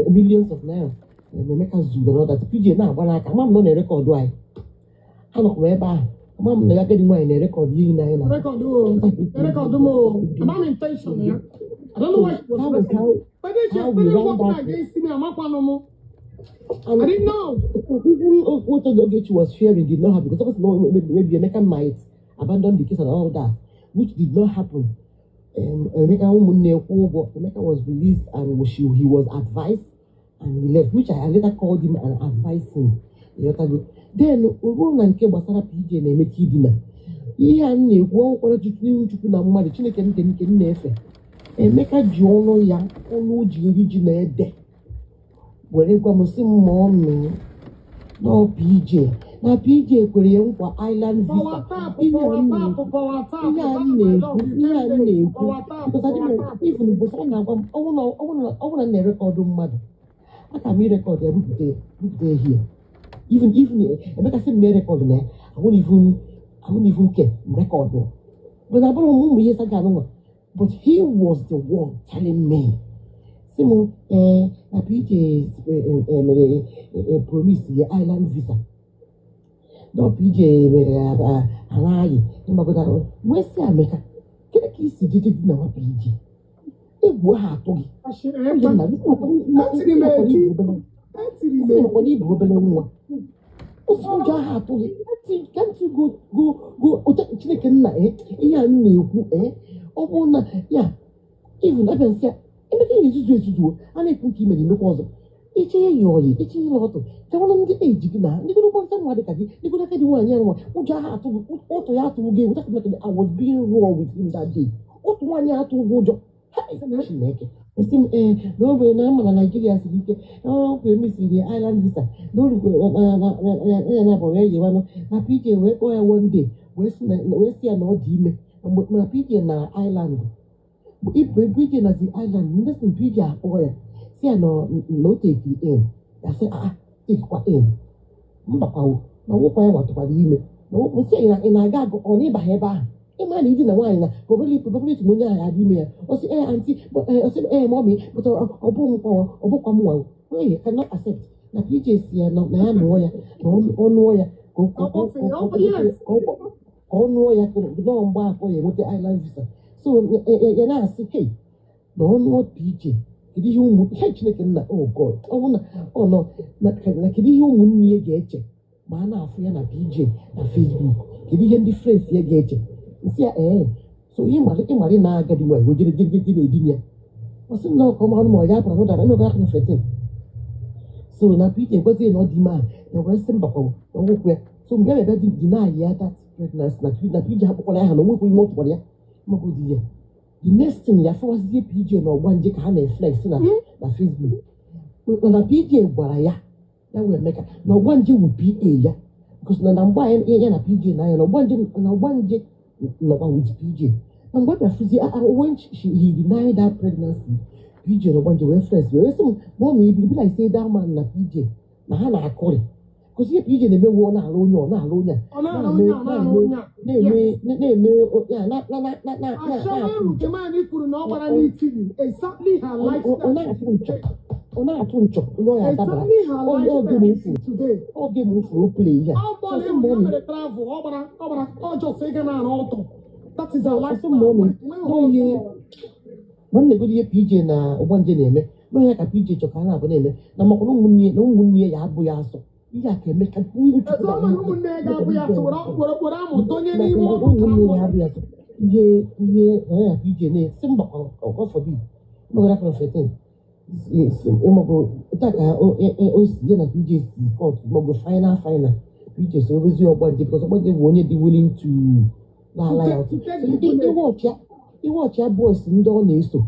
millions of naira Emeka zuru and all that. PJ na-agba n'aka, ama m na ọ na-erecord anyị. Ha nọkwa ebe ahụ, ama m na ya agadi nwaanyị na-erecord ihe niile anyị na Record o, record mo. I'm not intention ya. I don't know why she was That was recording. how But then she how we started ran working that. against me. Amakwanụ m. And I didn't know. Even what Ogechi was fearing did not happen because obviously no, maybe Emeka might abandon the case and all that, which did not happen. Emeka ụmụnne kwụ ụgwọ, Emeka was released and he was advised and he left, which I later called him and advised him. Ịghọtago? Then o ruo na nke gbasara PJ na Emeka idina. Ihe a m na-ekwu ọkwara n'ihu Chukwu na mmadụ, Chineke nke m na-efe. Emeka ji ọnụ ya, ọnụ o ji eri ji na ede, were gwa m sị m ma ọ mee na PJ na PJ kwere ya nkwa island visa. Power tap, Ihe a power m tap, na-ekwu power tap. ihe a m That's my na-ekwu love. You ihe a can't m say na-ekwu power tap, because adị power m tap. even bụ ọ na-agwa m ọ bụrụ na m na-erecord mmadụ, aka m irecord ya, bupute ya here. Even Emeka sị m mee record na ya, I won't even care m record. But abụrụ m ụmụ ihe saga anụnwa, but he was the one telling me, sị m ee na PJ mere promise ya island visa, na PJ mere ya anaghị ịmagoda. Wee sị Emeka, kedu ka isi jeje di na nwa PJ? Egwu ha atụ gị? Oge nna gị Etiri m eti. Etiri m eti. Sị na ibu obere nwa osi ụjọ ahụ atụ gị. Can't you go go go ote Chineke nna ihe a m na-ekwu ọ bụrụ na ya even abịa nsị a, Emeka ya ezuzu ezuzuo a na-ekwu nke imere emekwa ọzọ iche ya yi oyi iche ịlụ ọtụ chewara ndị eji gị na ndị goro gbọnta nwa dị ka gị ndị goro agadi nwaanyị a nwa ụjọ ahụ atụ gị, ụtụ ya atụrụ gị egwu. That's like I was being raw with him that day. Otu nwaanyị atụ gị ụjọ. Hai, Chineke. Esi m ee na o nwere na ama na Naijiria siri ike na ọkwa emesiri island visa na o rukwere na ya na bụ wee yewanụ na PJ wee kpọọ ya one day wee sị ya na ọ dị ime. Mgbe mana PJ na island ibu PJ na the island ndị sị PJ akpọọ ya si ya na o take in, ya sị ah, tekekwa in mbakwawo na nwụkwa ya nwatụkwara ime na nsị ya ị na-aga agụ ọ na ịbaghị ebe ahụ ịma na idina nwaanyị na probability na onye ahụ ya dị ime ya. Ọ sị ee aunty, ọ sị ee mommy, but ọ bụ nkwa ọ bụkwa m nwa onye cannot accept na PJ si ya na ya nụọ ya na ọ nụọ ya ka ọ nụọ ya nọọ mgbe akọ ya enweta island visa. So ya na-asị hey na ọ nụọ PJ, kedu ihe ụmụ he Chineke nna, oh God, ọ bụ na ọ nọ na kedu ihe ụmụnne ya ga-eche ma a na-afụ ya na PJ na Facebook? Kedu ihe ndị friends ya ga-eche? Nsị ya ee, so ịmara na agadi nwaanyị wee jere jere jere na-edina ya. Ọ sị na ọkọ mmanụ ma ọ ya pụrụ n'ụdara emego aka 15. So na PJ gwazie na ọ dị ime a, ya wee sị mbakwa na nwekwu ya. So mgbe ya bịa deny ya that pregnancy, na PJ akpọkwara ya ha na onwekwu ime ọ tụkwara ya maka di ya. The next thing, ya fọwazie PJ na ọgbanje ka ha na-eflex na Facebook, na PJ gwara ya, ya wee Emeka na ọgbanje wu PA ya, because na mgbe anyị ya na PJ na ya na ọgbanje nọkwa with PJ na mgbe bịa fụzie when he denied that pregnancy, PJ na ọgbanje wee flex, wee sị m ma ọ ma ibi be like say that man na PJ na ha na-akụrị, because ihe PJ na-emewu, ọ na-alụ onye, ọ na-alụ onye a Ọ na-alụ onye a, ọ na-alụ onye a. na-eme na-eme ya na na na na na na Ashawo na-atụ nke nchọ. Man kwuru na ọ gbara n'Italy. Exactly her ọ lifestyle. na-atụ nchọ, ọ na-atụ nchọ onye ọ ya adabara. Exactly her Oge m lifestyle furu today. oge m furu o play ihe a. Ọ bọọlụ Sọsọ ịhụ mgbe ya ọ mere travel, ọ gbara, ọ just ịga na-arụ ọtọ. That is her ọsọ lifestyle. mgbe ọ na ihe ma m na-egodo ihe PJ na ọgbanje na-eme n'onye ka PJ chọ ka a na-abụ na-eme na makwa na ụmụnne ya abụghị asọ ihe a ka Emeka ihu Chukwu Etu na ọ ma na ụmụnne ya ga-abụ ya asị were amụ donye n'ime ọnụ ka ụmụnne ya amụ. abụghị asọ ihe na ya PJ na-esi mbakwa God forbid megara aka 15 ịmago taa ka o si ya na PJ si court maọbụ final PJ so obezi ọgbanje, because ọgbanje bụ onye dị willing to na-ala ya To ọtụ. take the bullet. Iwe ọchịa boys ndị ọ na-eso,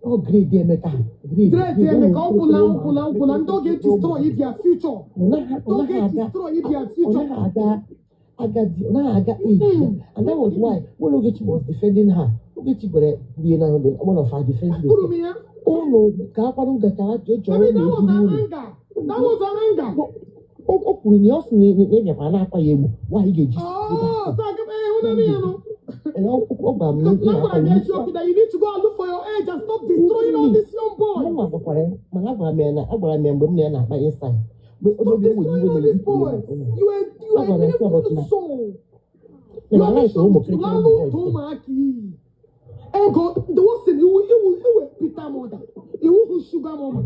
ọ grade Emeka ha grade. Grade Emeka, ọ gwụla, ọ gwụla, ọ gwụla. Ndị ọ ga-destroy their future. Ọ naghị Ndị ọ ọ naghị aga ga-destroy their ọ future. naghị aga agadi, ọ naghị aga age ya, and that was why when Ogechi was defending her, Ogechi gwara kwurie na one of her defense Kwuru m ya. ụlọ ka akwarụ nga ka ha chọrọ I mean, that was na-eburu her ụlọ. anger. That was her anger. O kwuru na ọ sị na ị bịakwara na-akwa ya egbu nwaanyị ga-eji Oh, so I give, eh, what do you know? Ọ gwara m na Because ị now na-akwa what I ya get you that you need to go and look for your age and stop destroying all these young boys. Mụnwa gwakwara ya, mana agwara m ya na agwara m ya mgbe m na ya na-akpa inside mgbe Stop oge o nwere destroying iwe all na these boys. You are Agwara an ya sị evil about na soul. na Your ma like mission ụmụ is to kirikiri lalụ boys. ndụ ụmụaka iyi. Ego, the worst thing, iwu bitter mother. Iwu who sugar mama.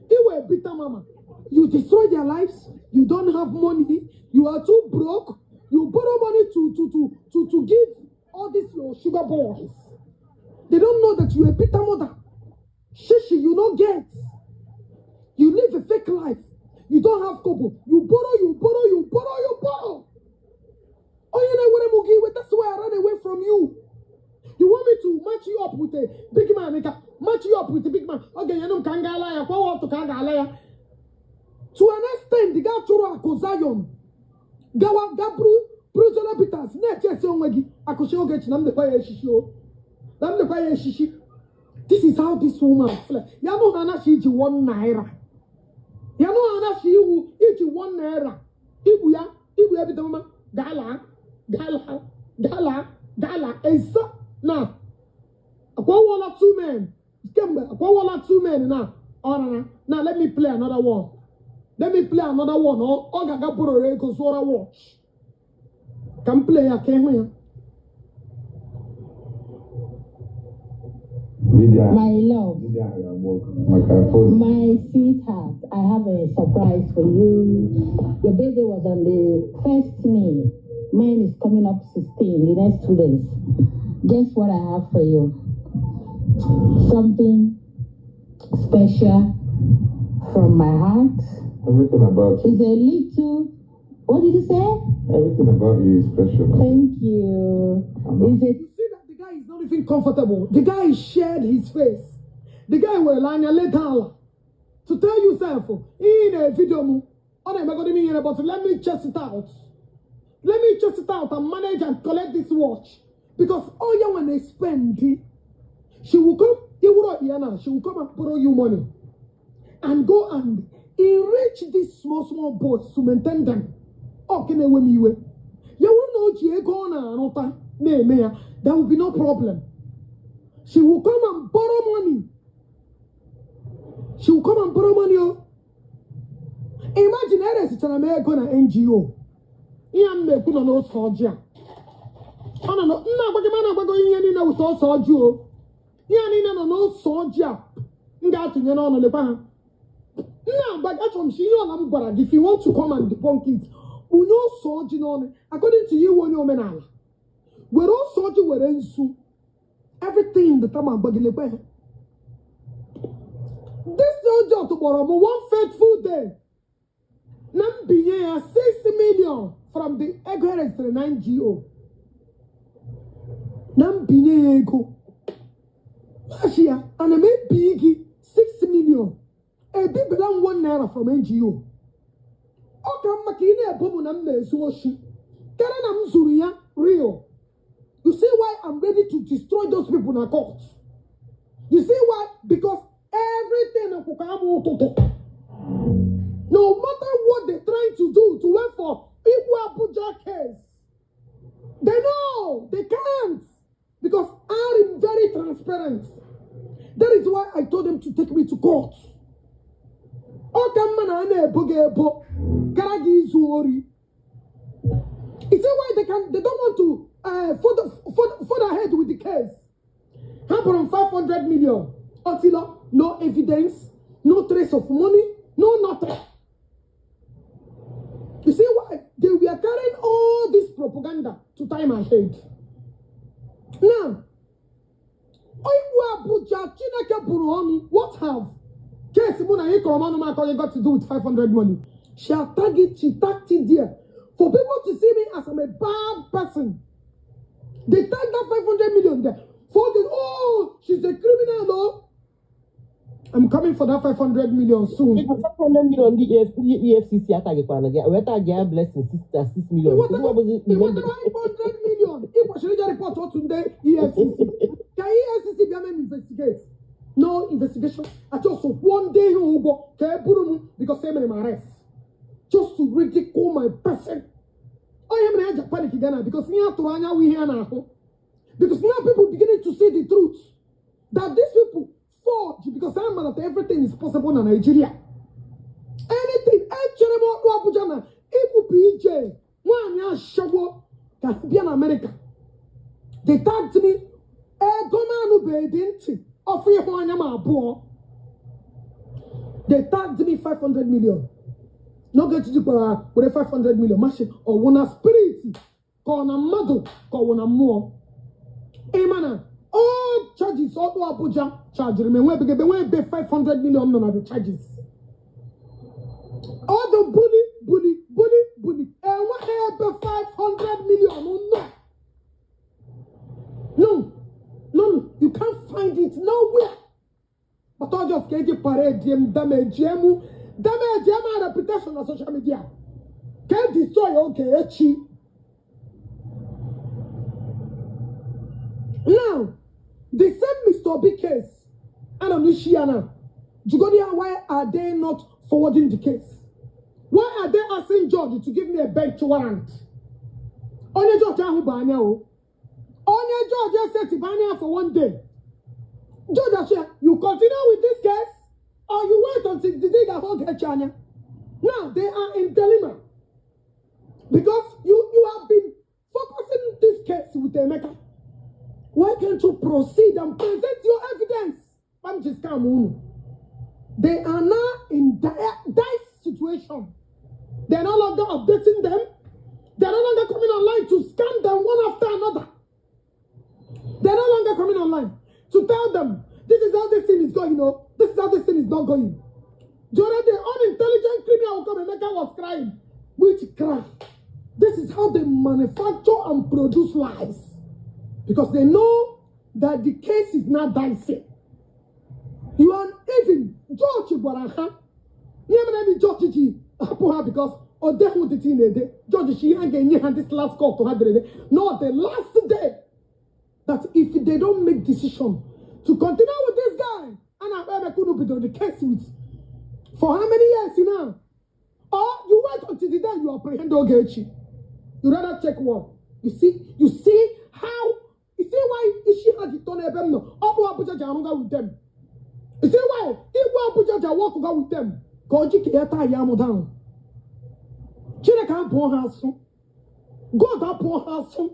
Iwu bitter mama. You destroy their lives. You don't have money. You are too broke. You borrow money to give all these your sugar boys. They don't know that you're a bitter mother. Shishi, you no get. You live a fake life. You don't have kobo. You borrow, you borrow, you borrow, you borrow. Oh, you know what I'm going. That's why I ran away from you. You want me to match you up with a big man? Nigga? Match you up with a big man. Okay, you know, ka ngala ya, kwa watu ka ngala ya. To an extent, the guy chụrụ akụ Zion. Gawa ga buru Zola Peters na-echesi onwe gị akụchi Ogechi na m lekwa ya eshishi o. Na m lekwa ya eshishi. This is how this woman fled. Ya nụ ha anaghị iji ₦1. Ya nụ ha anaghị iwu iji ₦1. Igbu ya bido mma gala gala gala gala esa na akwọwọla two men kemgbe, akwọwọla two men na ọrara na. Let me play another one. Let me play another one. Ọ ga-aga borrow ego zụọra watch. Ka m play ya ka ịhụ ya. Media, My love, media ga-agba ọkụ maka phone. My sweetheart, I have a surprise for you. Your birthday was on the 1st May. Mine is coming up 16, the next 2 days. Guess what I have for you? Something special from my heart. Everything about you, It's a little, what did you say? Everything about you is special. Thank you. It's a You see that the guy is not even comfortable. The guy shared his face. The guy were anya leta ala. To tell you self, in a video mu, ọ na-emegodi m ihere, but let me chest it out. Let me chest it out and manage and collect this watch. Because all you when they spend, she will come, you will not, she will come and borrow you money and go and enrich these small, small boys to maintain them. Ọ ke na-ewe m iwe. Ya wụrụ na o ji ego ọ na-arụta na-eme ya, there will be no problem. She will come and borrow money. She will come and borrow money. Oh. Imagine eresichara m ego na NGO. Ihe a m na-ekwu nọ n'ose ọjị a. Ọ nọ nna agwa gị ma na-agwago ihe niile wụta ose ọjị o. Ihe a niile nọ n'ose ọjị a m ga-atụnye n'ọnụ lekwa ha. Nna agwa gị, achọrọ m si ihe ọla m gwara gị, if you want to come and debunk it, kpunye ose ọjị n'ọnụ. According to you, onye omenala. Were ose ọjị, were nsu. Everything the time agwa gị lekwa ha. This idiot kpọrọ m one fateful day na m binye ya 6 million from the ego eresịrị na NGO, na m binye ya ego. Machi ya, ana m ebi gị 6 million, ebibela m 1 naira from NGO. Ọ ka mma ka ị na-ebo m na m na-ezu oshi karịa na m zuru ya real. You see why I'm ready to destroy those people na court? You see why? Because everything ọkụkọ amụ ụtụtụ, no matter what they're trying to do to wait for Igwe Abuja case, they know they can't, because I am very transparent. That is why I told them to take me to court. Ọ ka mma na a na-ebo gị ebo kara gị izu ori. You see why they don't want to further ahead with the case? Ha bụrụ m 500 million until no evidence, no trace of money, no nothing. You see why they were carrying all this propaganda to tie my head? Now, Igwe Abuja, Chineke bụrụ ọnụ. What have case mụ na ịkọrọ m ọnụ m akọghị got to do with 500 money? She tag it, she tagged it there for people to see me as I'm a bad person. They tag that 500 million there for the, oh, she's a criminal. No, I'm coming for that 500 million soon. Biko, 500 million ndị EFCC atagịkwana gị wee tag ya Blessing 6 million. Kedu ọ bụzi Ị nwetara 500 million, ị kwesịrị ije report otu ndị EFCC ka EFCC bịa mee m investigate. No investigation. Achọsọ kwụọ ndị ihe ụgwọ ka e buru m because e mere m arrest, just to ridicule my person. Onye mere ya ji panic Ghana, because ihe a tụrụ anya wụ ihe a na-ahụ, because now people beginning to see the truth that these people forge, because I'm that everything is possible na Nigeria, anything. Echere m ọkpụ Abuja na ịbụ ije nwaanyị ashawo ka bịa na America. They tagged me ego m anụbeghị ntị ọfụ ịhụ anya m abụọ. They tagged me 500 million n'oge echijikwara were 500 million mashi. Ọwụ na spirit ka ọ na mmadụ ka ọ wụ na mmụọ. Ịma na all charges ọkpụ Abuja chajiri m, enwebeghị ebe enwe ebe 500 million nọ na the charges. All the bully, bully, bully, bully, enweghị ebe 500 million nọ. No, no, no, you can't find it nowhere. But all just ka eji parade m, damage m, damage my reputation na social media, ka e destroy oge echi. Now, the same Mr. Obi case, ana m isi ya na jugodi ya, why are they not forwarding the case? Why are they asking judge to give me a bench warrant? Onye judge ahụ bụ anya o, onye judge esetibu anya for one day. Judge asị ya, you continue with this case or you wait until the day ga-ahụ oge echi anya. Now they are in dilemma because you have been focusing this case with Emeka. Why can't you proceed and present your evidence? I'm just scam unu. They are now in dire situation. They're no longer updating them. They're no longer coming online to scam them one after another. They're no longer coming online to tell them this is how this thing is going, you. This is how this thing is not going. During the unintelligent criminal will come, Emeka was crying. Which cry? This is how they manufacture and produce lies. Because they know that the case is not dicey. You are even George gwara ha ihe mere ndị judge ji hapụ ha, because ọ dịghị the thing na-ede. Judge shi ha ga-enye ha this last court ha dere ede. No, the last day that if they don't make decision to continue with this guy a na-akpa Emeka unu bidoro the case with for how many years now, or you wait until the day you apprehend Ogechi, you rather take one. You see how, you see why isi ha ji tọ n'ebe m nọ. Ọ bụ Abuja ji arụga with them. You see why Igwe Abuja ji awọkụga with them, ka ọ ji ka ya taa ya amụ down. Chineke abụọ ha asụ, God abụọ ha asụ.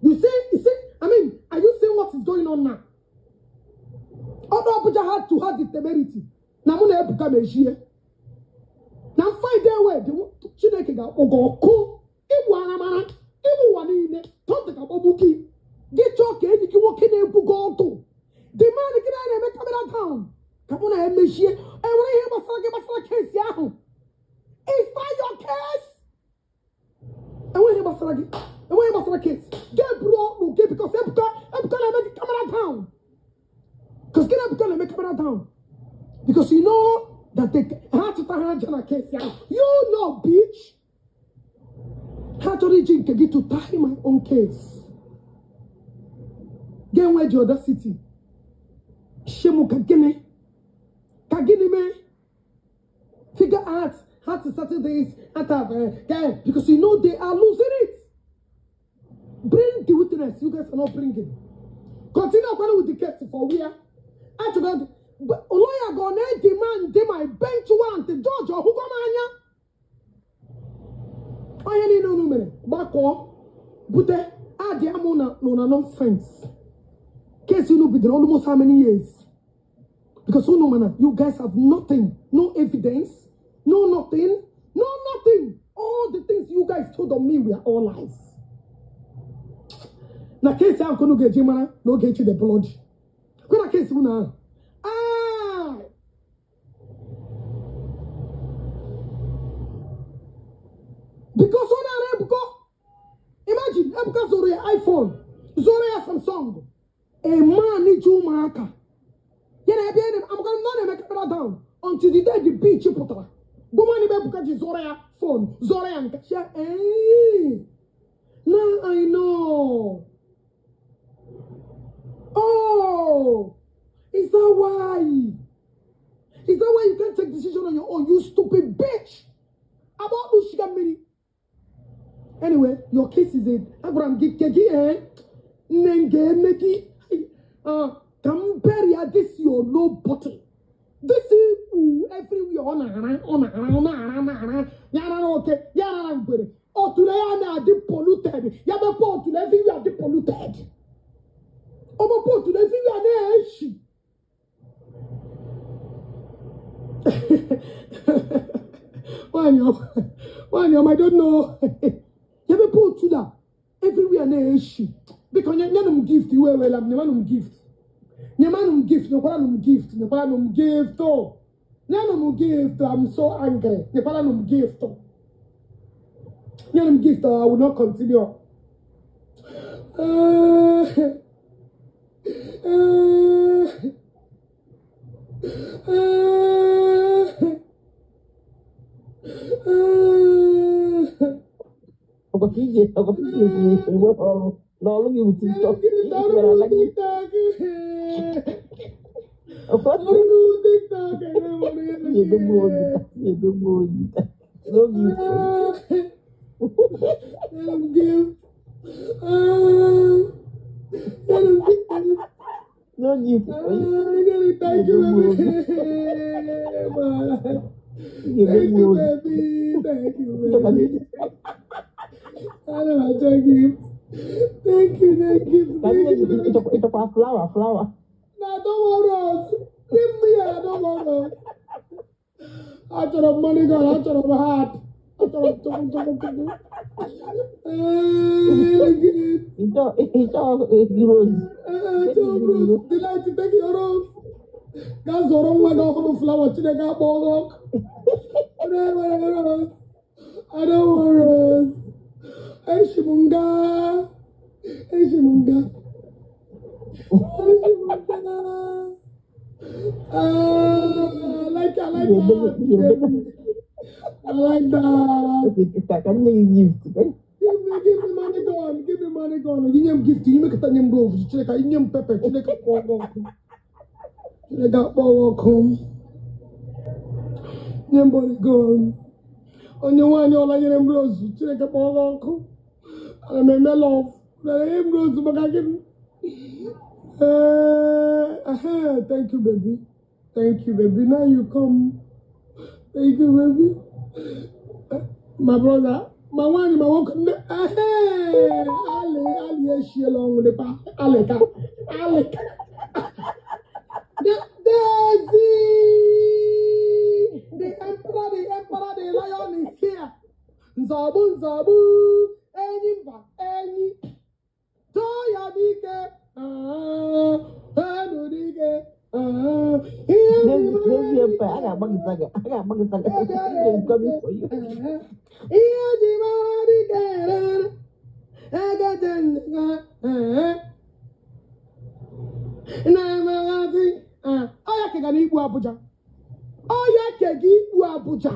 You see, I mean, are you seeing what is going on now? Ọdụ Abuja had to have the temerity na mụ na Ebuka mejie na find their way. Chineke ga-akpọ gị ọkụ igbu aramara igbu ụwa niile tọntị ga-akpọgbu gị. Gị chọọ ka enyi gị nwoke na-egbu gị ọdụ, the man gị na na-eme camera down ka mụ. Mụ na emechie. Enwere ihe gbasara gị gbasara case ahụ? Is that your case? Enweghị ihe gbasara gị, enweghị ihe gbasara case. Ga-eburu ọkpụ gị because Ebuka, Ebuka na-eme gị camera down. Because gị na Ebuka na-eme camera down. Because you know that they ha chụta ha aja na case ahụ. You know, bitch. Ha chọrọ iji nke gị to tie my own case. Ga-enwe the audacity. Shemu ka gịnị? Ka gịnị mee? Figure out how to settle this, how to have, because you know they are losing it. Bring the witness. You guys are not bringing. Continue kwanu with the case for where? Actually, lawyer go na demand my bench warrant. Judge ọhụgọ m anya. Onye niile unu mere gbakọọ bute adị amụ na nọ na nonsense. Case unu bidoro almost how many years? Because unu mana you guys have nothing, no evidence, no nothing, no nothing. All the things you guys told on me were all lies. Na case ahụ ka unu ga-eji mara na Ogechi the blood. Kwe na case unu ahụ. Ah! Because ọ na-ara Ebuka. Imagine Ebuka zụrụ ya iPhone, zụrụ ya Samsung. A man ji ụmụaka. Ya na ebe amagara m na ọ na-eme camera down until the day the bitch pụtara. Gwa m ebe Ebuka ji zụrụ ya phone, zụrụ ya nke. Ya, eh. Now I know. Oh, is that why? Is that why you can't take decision on your own, you stupid bitch? About Ushiga mmiri. Anyway, your case is it. Agwara m gị ke gị eh? Nne m ga-eme gị ka m bury this your low bottle. This ikpu everywhere ọ na-ara ọ na-ara ọ na-ara na-ara ya rara oke ya rara ngwere otule ya na-adị polluted, ya mepe otule everywhere dị polluted, ọ mepe otule everywhere na-eshi. Nwaanyị ọma, nwaanyị ọma, I don't know. Ya mepe otule a everywhere na-eshi. Biko nyenụ m gift, iwe ewela m, nyemanụ m gift. Nyemanụ m gift, nyekwaranụ m gift, nyekwaranụ m gift. Oh. Nyenụ m gift, I'm so angry. Nyekwaranụ m gift. Nyenụ m gift, I will not continue. Ọkwa ka ije, ọkwa ka ije esi enwe ọrụ n'ọrụ gị bụ TikTok. Ị nwere ala gị. Ọkwa ị edogbu oge taa, ị edogbu oge taa. N'oge ifo. N'oge ifo. Thank you, baby. Ị Thank ga-edogbu you, oge. baby. Thank you, Chọka baby. Ana m achọ gift. Thank you, thank you, ka nne thank gị you, baby. ịchọkwa flower flower. Na I don't want us. Give me, I don't want us. Achọrọ m money gun, achọrọ m heart. Achọrọ m chukwu chukwu chukwu. Ee, gift. Ịchọ rose. Ee, chọrọ m rose. Delight, take your rose. Gaa zụrụ nwa gị ọhụrụ flower, Chineke akpọọ gị ọkụ. I don't want rose. I don't want rose. Eshi m nga. Eshi m nga. Eshi m nga. Ah, I like I like that. I like that. Ka nne gị gift. Give me money gun. Give me money gun. Inye m gift, imekọta nye m rose. Chineke, inye m pepper. Chineke kpọọ gị ọkụ. Chineke akpọọ gị ọkụ. Nye m money gun. Onye nwaanyị ọla nyere m rose. Chineke kpọọ gị ọkụ. Ana m eme love. Na enye m rose maka gịnị? Thank you, baby. Thank you, baby. Now you come. Thank you, baby. My brother, ma nwaanyị ma nwoke nne alị alị eshiela ọnwụ dịkwa alịka alịka. Daisy! The emperor, the lion is here. Nzọgbu nzọgbu, enyi mba enyi. Tọọ ya dike, ah, enu dike. Ihe N'ezi ji n'ezi mara empire, a dike ga-agba gị saga. A ga-agba gị saga. ego Is coming erike. for you. Ihe ji mara dike erere ego chenjigo na-emeghazi. Ọya kega na ikpu Abuja, ọya kega ikpu Abuja,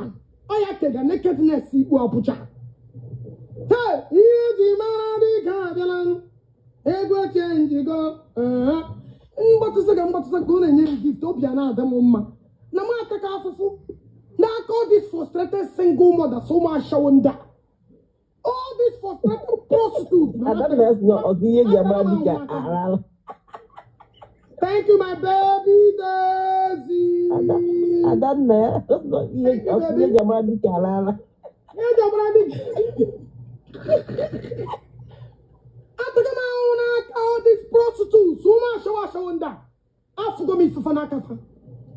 ọya kega nakedness ikpu Abuja. Hey, ihe ji mara dike abịala, ego chenjigo. Mgbatụsị ga mgbatụsị ka ọ na-enye m gift, obi a na-adị m mma na m ataka afụfụ n'aka all these frustrated single mothers, ụmụ ashawo ndị a, all these frustrated prostitutes na Ada na esi na ọdị ihe eji atara amara m dike ahụ n'aka. Arala. Thank you, my baby Daisy. Ada ada nna ya ihe Thank you, ọdị ihe baby. eji amara dike arala. Ihe eji amara dike atụghị m ahụhụ n'aka all these prostitutes, ụmụ ashawo ashawo ndị a. Afụgo m ifufe n'aka fa,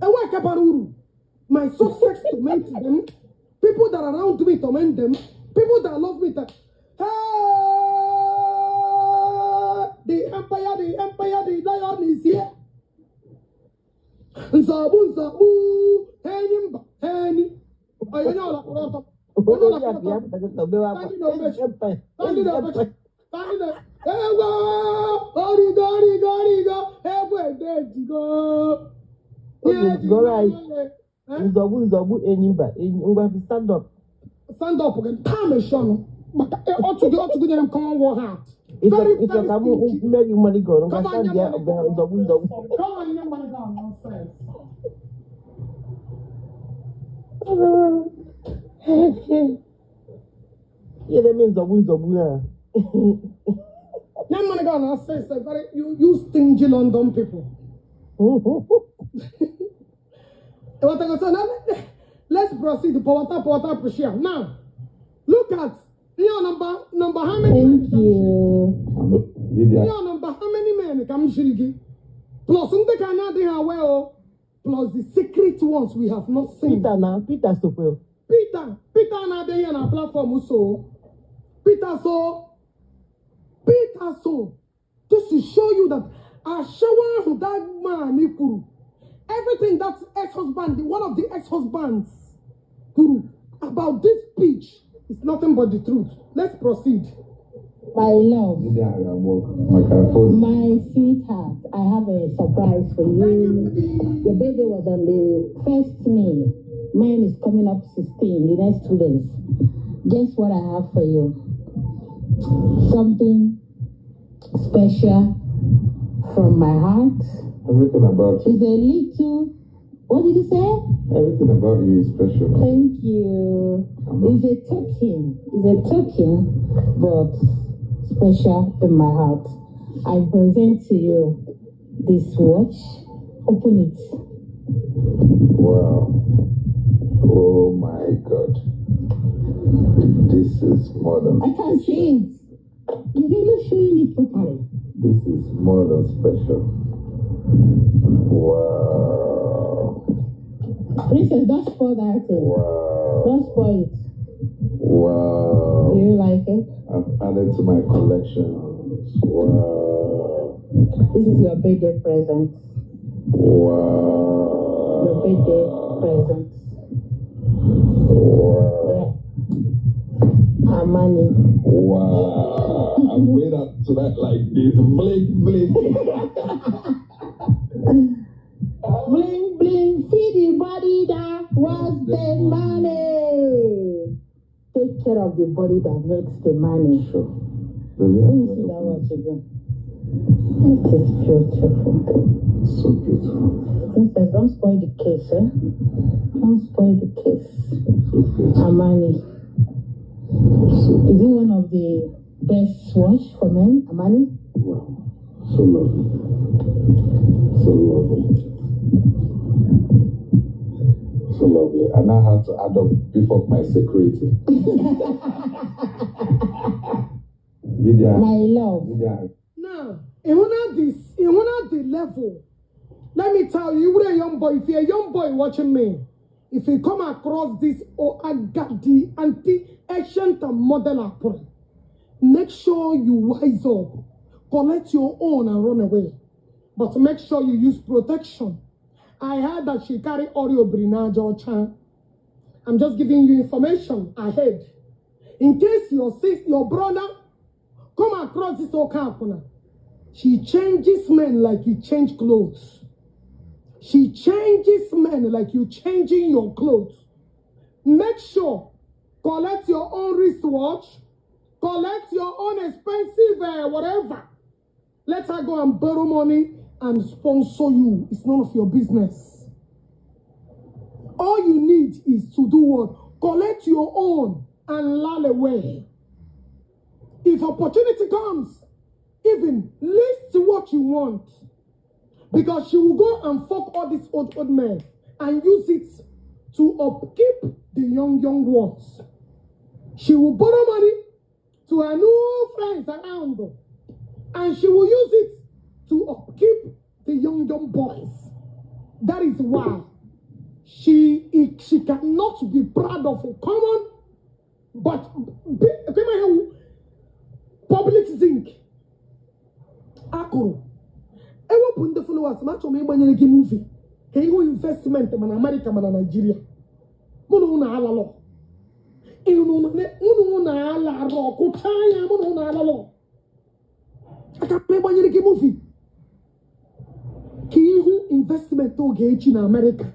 enwe ke bara uru. My success torment them, people that are around me torment them, people that love me hey, the empire, the empire, the lion is here. Nzọgbu, nzọgbu, enyi mba enyi, onye ọla kwụrụ ọtọ, onye ọla Onye kwụrụ akụ ya ọtọ. pụtara na obewe akwa. Thank you, Obechi. Empire. Thank you, Obechi. Empire. Thank you. Egwu origo, origo, origo, egwu ede ejigo. Ihe Oge eji gọrọ anyị mara eh? nzọgbu, nzọgbu, enyi mba enyi, ngwa, stand up. Stand up gị taa, mechie ọnụ maka ọtụ gị, ọtụ gị nyere m common war heart. Ịchọ Very, ịchọ very ka m stingy. mee gị mmadụ gọrọ, ngwa, Come on, stand nye ya money. bịa nzọgbu, nzọgbu. Come on, nye money down, nonsense. Ihe na-eme nzọgbu, nzọgbu a. Nye money down, nonsense. Very, you stingy London people. What I go say, now, let's proceed. Power tap, power tap, share. Now, look at your number, how many men Thank ka m shiri? you. Lydia, Your number, how many men ka m shiri gị? Plus, ndị ka anyị adịghị aware o. Plus the secret ones we have not seen. Peter na Peter sokwe. Peter, Peter na-abịa ihe na platform so. Peter so. Peter so. This to show you that ashawo ahụ that man kwuru, everything that ex-husband, one of the ex-husbands kwuru about this speech is nothing but the truth. Let's proceed. My love, Lydia ga-agba ọkụ maka phone. My sweetheart, I have a surprise for Thank you, you. baby. Your birthday was on the 1st May. Mine is coming up 16, the next 2 days. Guess what I have for you? Something special from my heart. Everything about you. It's a little, what did you say? Everything about you is special. Thank you. It's a token. It's a token, but special in my heart. I present to you this watch. Open it. Wow. Oh my God. This is more than I can't see it. You're not showing it properly. This is more than special. Wow. Princess, don't spoil that thing. Wow. Don't spoil it. Wow. Do you like it? I've added to my collections. Wow. This is your birthday present. Wow. Your birthday present. Wow. Yeah. Armani. Wow. I'm going up to that like this. Blink, blink. Bling, bling, see the body that was the money. Take care of the body that makes the money. Sure. Baby, Let me see that watch again. It is beautiful. So beautiful. Princess, don't spoil the case, eh? Don't spoil the case. So beautiful. Armani. So Is it one of the best watch for men, Armani? Wow. So lovely. So lovely. So lovely. I now have to add up, beef up my security. Lydia, My love. Lydia, Now, ịhụna this, ịhụna the level. Let me tell you, you were a young boy. If you're a young boy watching me, if you come across this agadi anti ancient and model apple, make sure you wise up, collect your own and run away. But make sure you use protection. I heard that she carry ọrịa obiri n'aja ọcha. I'm just giving you information ahead. In case your sister, your brother come across this oke akwụna. She changes men like you change clothes. She changes men like you changing your clothes. Make sure, collect your own wristwatch, collect your own expensive whatever. Let her go and borrow money and sponsor you. It's none of your business. All you need is to do what? Collect your own and lull away. If opportunity comes, even list what you want. Because she will go and fuck all these old, old men and use it to upkeep the young, young ones. She will borrow money to her new friends around and she will use it to upkeep the young, young boys. That is why she cannot be proud of a common but public zinc akụrụ ewepụ ndị followers m. Achọrọ m ịgbanyere gị movie ka ịhụ investment mana Amerịka mana Naijiria. Mụ na ụnụ alalọ, unu na-alarọ kụchaa ya. Mụ na ụnụ alalọ aka m ịgbanyere gị movie ka ịhụ investment Ogechi na Amerịka,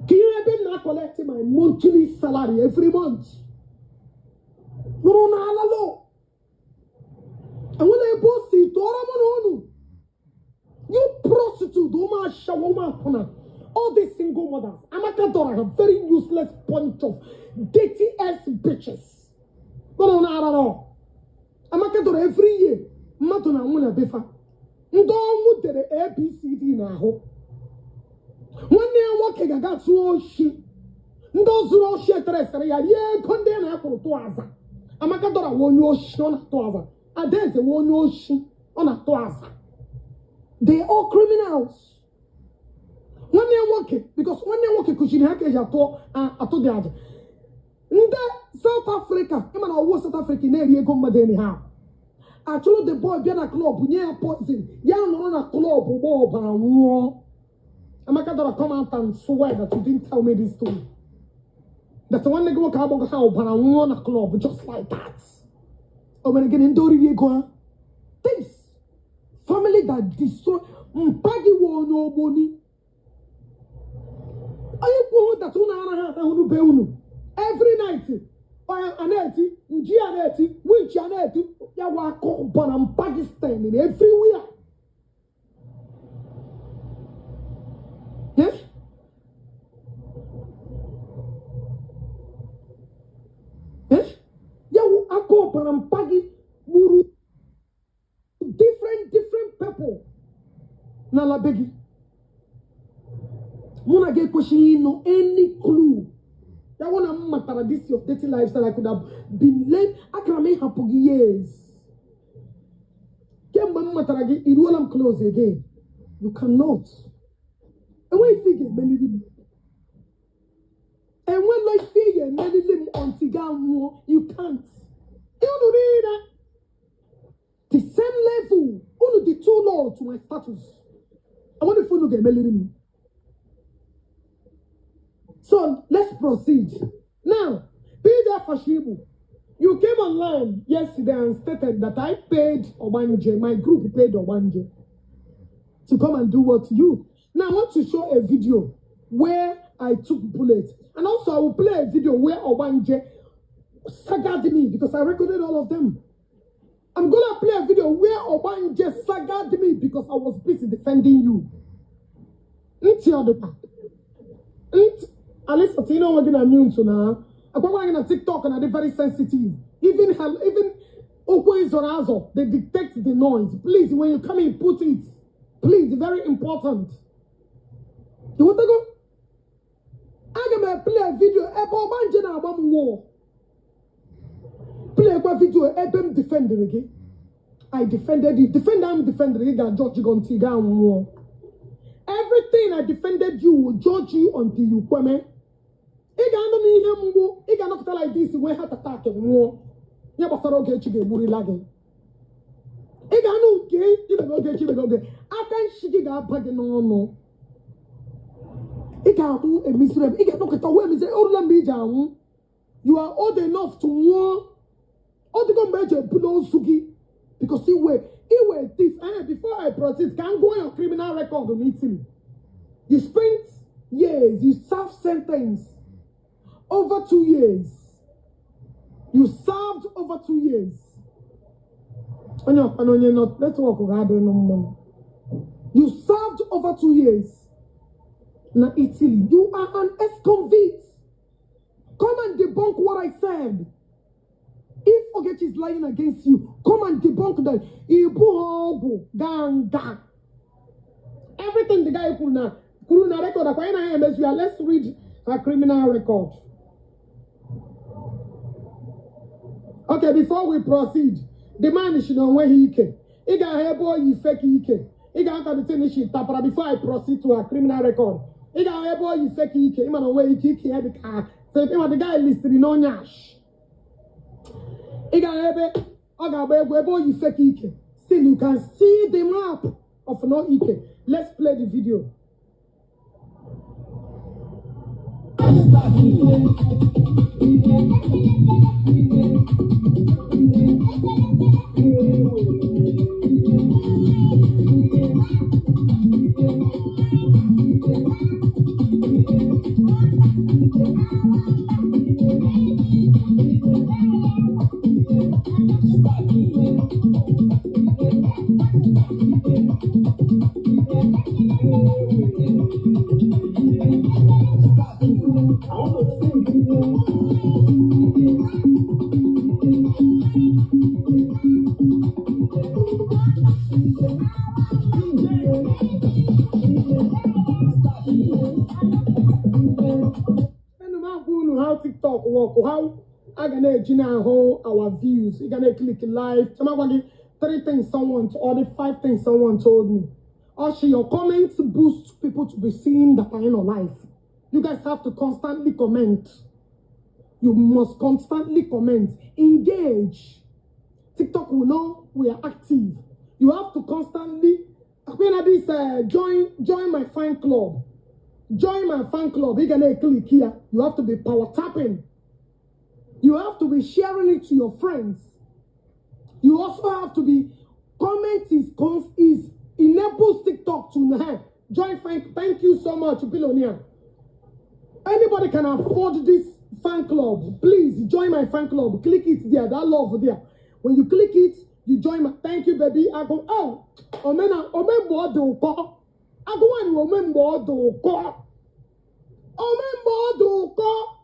ka ihe ebe m na-collect my monthly salary every month. Nụrụ na alalọ enwere ebe o si tụọrọ mụ na unu. You prostitute, ụmụ ashawo, ụmụ akwụna, all these single mothers, Amaka Dora, a very useless bunch of dirty ass bitches. Nụrụ na alalọ Amaka Dora, every year mmadụ na-anwụ na befa ndị ọnwụ dere ABCD n'ahụ. Nwanne ya nwoke ga-aga tụọ oshi, ndị ọ zuru oshi eteresịrị ya rie ego ndị a na-akwụrụ tụ aza. Amaka Dora wee onye oshi, ọ na-atụ aza. Adaeze wee onye oshi, ọ na-atụ aza. They all criminals. Nwanne ya nwoke, because nwanne ya nwoke kụchiri ha ka eji atụ atụ dị aja. Ndị South Africa, ịma na ọwụ South Africa na-eri ego mmadụ anyhow, achụrụ the boy bịa na club, nye ya poison, ya nọrọ na club gba ọbara nwụọ. Amaka Dora, come out and swear that you didn't tell me this story, that nwanne gị nwoke agbọghọ ha ọbara nwụọ na club just like that. O mere gịnị? Ndị oriri ego ha, this family that destroy mpa gị wụ onye ogboni. Onye kwuo that unu anaghị ahụ be unu every night, onye a na-eti nji, a na-eti winch, a na-eti ya wa akụ ọbara mpa gị stain na everywhere. Yes? Yes? Ya wụ aka ọbara mpa gị gburu different different people n'ala be gị. Mụ na gị ekwesịghị ịnụ any clue. Ya wụ na m matara this your dirty lifestyle, I could have been late. Akara m ịhapụ gị years. Kemgbe m matara gị, iruola m close again. You cannot. Enweghị ife ị ga-emeliri m. Enwela ife ị ga-emelili m until gị anwụọ. You can't. Unu niile the same level. Unu dị too low to my status. Enweghị ife unu ga-emeliri m. So let's proceed. Now, PJ Fashibu, you came online yesterday and stated that I paid Obanje, my group paid Obanje to come and do what to you. Now I want to show a video where I took bullet. And also I will play a video where Obanje sagad me because I recorded all of them. I'm gonna play a video where Obanje sagad me because I was busy defending you. Ntị ọ dịkwa? Ntị Alisa, tinye onwe gị na mute na akwakwa gị na TikTok na dị very sensitive. Even okwu ịzọrọ azọ, they detect the noise. Please, when you come in, put it. Please, very important. You want to go? Aga m play video ebe Ọgbanje na-agba m wall. Play kwa video ebe m defendere gị. I defended you. Defend am defendere gị ga-judge gị until ị ga nwụọ. Everything I defended you will judge you until you kweme. Ị ga-anọ n'ihe mgbu, ị ga-anọpụta like this nwee heart attack nwụọ. Ihe gbasara Ogechi ga-egburila gị. Ị ga-anụ nke ibebe Ogechi ibebe oge aka nshi gị ga-aba gị n'ọnụ. Ị ga-anwụ a miserable. Ị ga-anọkọta wee miserable. O rula mgbe ị ji anwụ. You are old enough to nwụọ. Ọ dịgo mgbe eji ebulu ozu gị because iwe thief. Eh, before I proceed, ka m gụọ your criminal record in Italy. You spent years, you served sentence over 2 years. You served over 2 years. Onye ọkwana onye nọ network ga-adị mma. You served over 2 years na Italy. You are an ex-convict. Come and debunk what I said. If Ogechi is lying against you, come and debunk that. Ibu ọgwụ gaa nga. Everything the guy kwuru na record akwa anyị na emezu ya. Let's read her criminal record. Okay, before we proceed, the man shi na onweghị ike. Ị ga-ahụ ebe o yi fake ike. Ị ga-aka the thing shi tapara before I proceed to her criminal record. Ị ga-ahụ ebe o yi fake ike. Ị ma na onweghị ike ike ya dị ka ịma the guy listiri n'onyash. Ị ga-ahụ ebe ọ ga-agba egwu ebe o yi fake ike. Still, you can see the map of no ike. Let's play the video. Enu m agwa unu how TikTok work, how a ga na-eji na-ahụ our views. Ị ga na-click live. Chama gwa gị three things someone or the five things someone told me. Also, your comments boost people to be seeing that are in your life. You guys have to constantly comment. You must constantly comment. Engage. TikTok will know we are active. You have to constantly this join my fan club. Join my fan club. You can click here. You have to be power tapping. You have to be sharing it to your friends. You also have to be comment is enables TikTok to hey, join fan. Thank you so much, billionaire. Anybody can afford this fan club. Please join my fan club. Click it there. That love there. When you click it, you join my. Thank you, baby. I go, oh, omena omembo. I go on omembo. Omembo.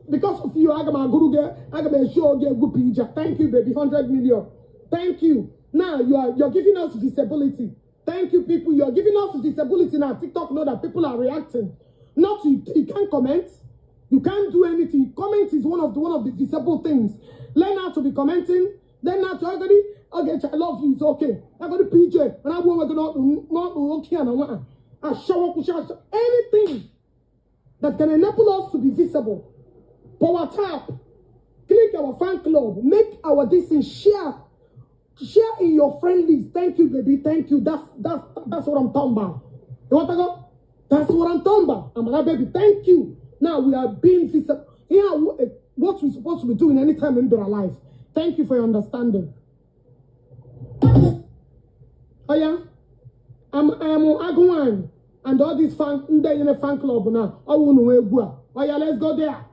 Because of you, I got my guru I got my show get good picture. Thank you, baby. 100 million. Thank you. Now you're giving us disability. Thank you, people. You're giving us disability now. TikTok know that people are reacting. Not you, you can't comment. You can't do anything. Comment is one of the visible things. Learn how to be commenting. Learn how to everybody. Okay, I love you. It's okay. I got the PJ. And I will not okay and I show up anything that can enable us to be visible. Power tap. Click our fan club. Make our this and share. Share in your friend list. Thank you, baby. Thank you. That's what I'm talking about. You want to go? That's what I'm talking about. I'm a baby. Thank you. Now we are being visible. Here, what we're supposed to be doing anytime in our life. Thank you for your understanding. Oh yeah, I'm Agwan and all these fan in the fan club now. I want to go. Oh yeah, let's go there.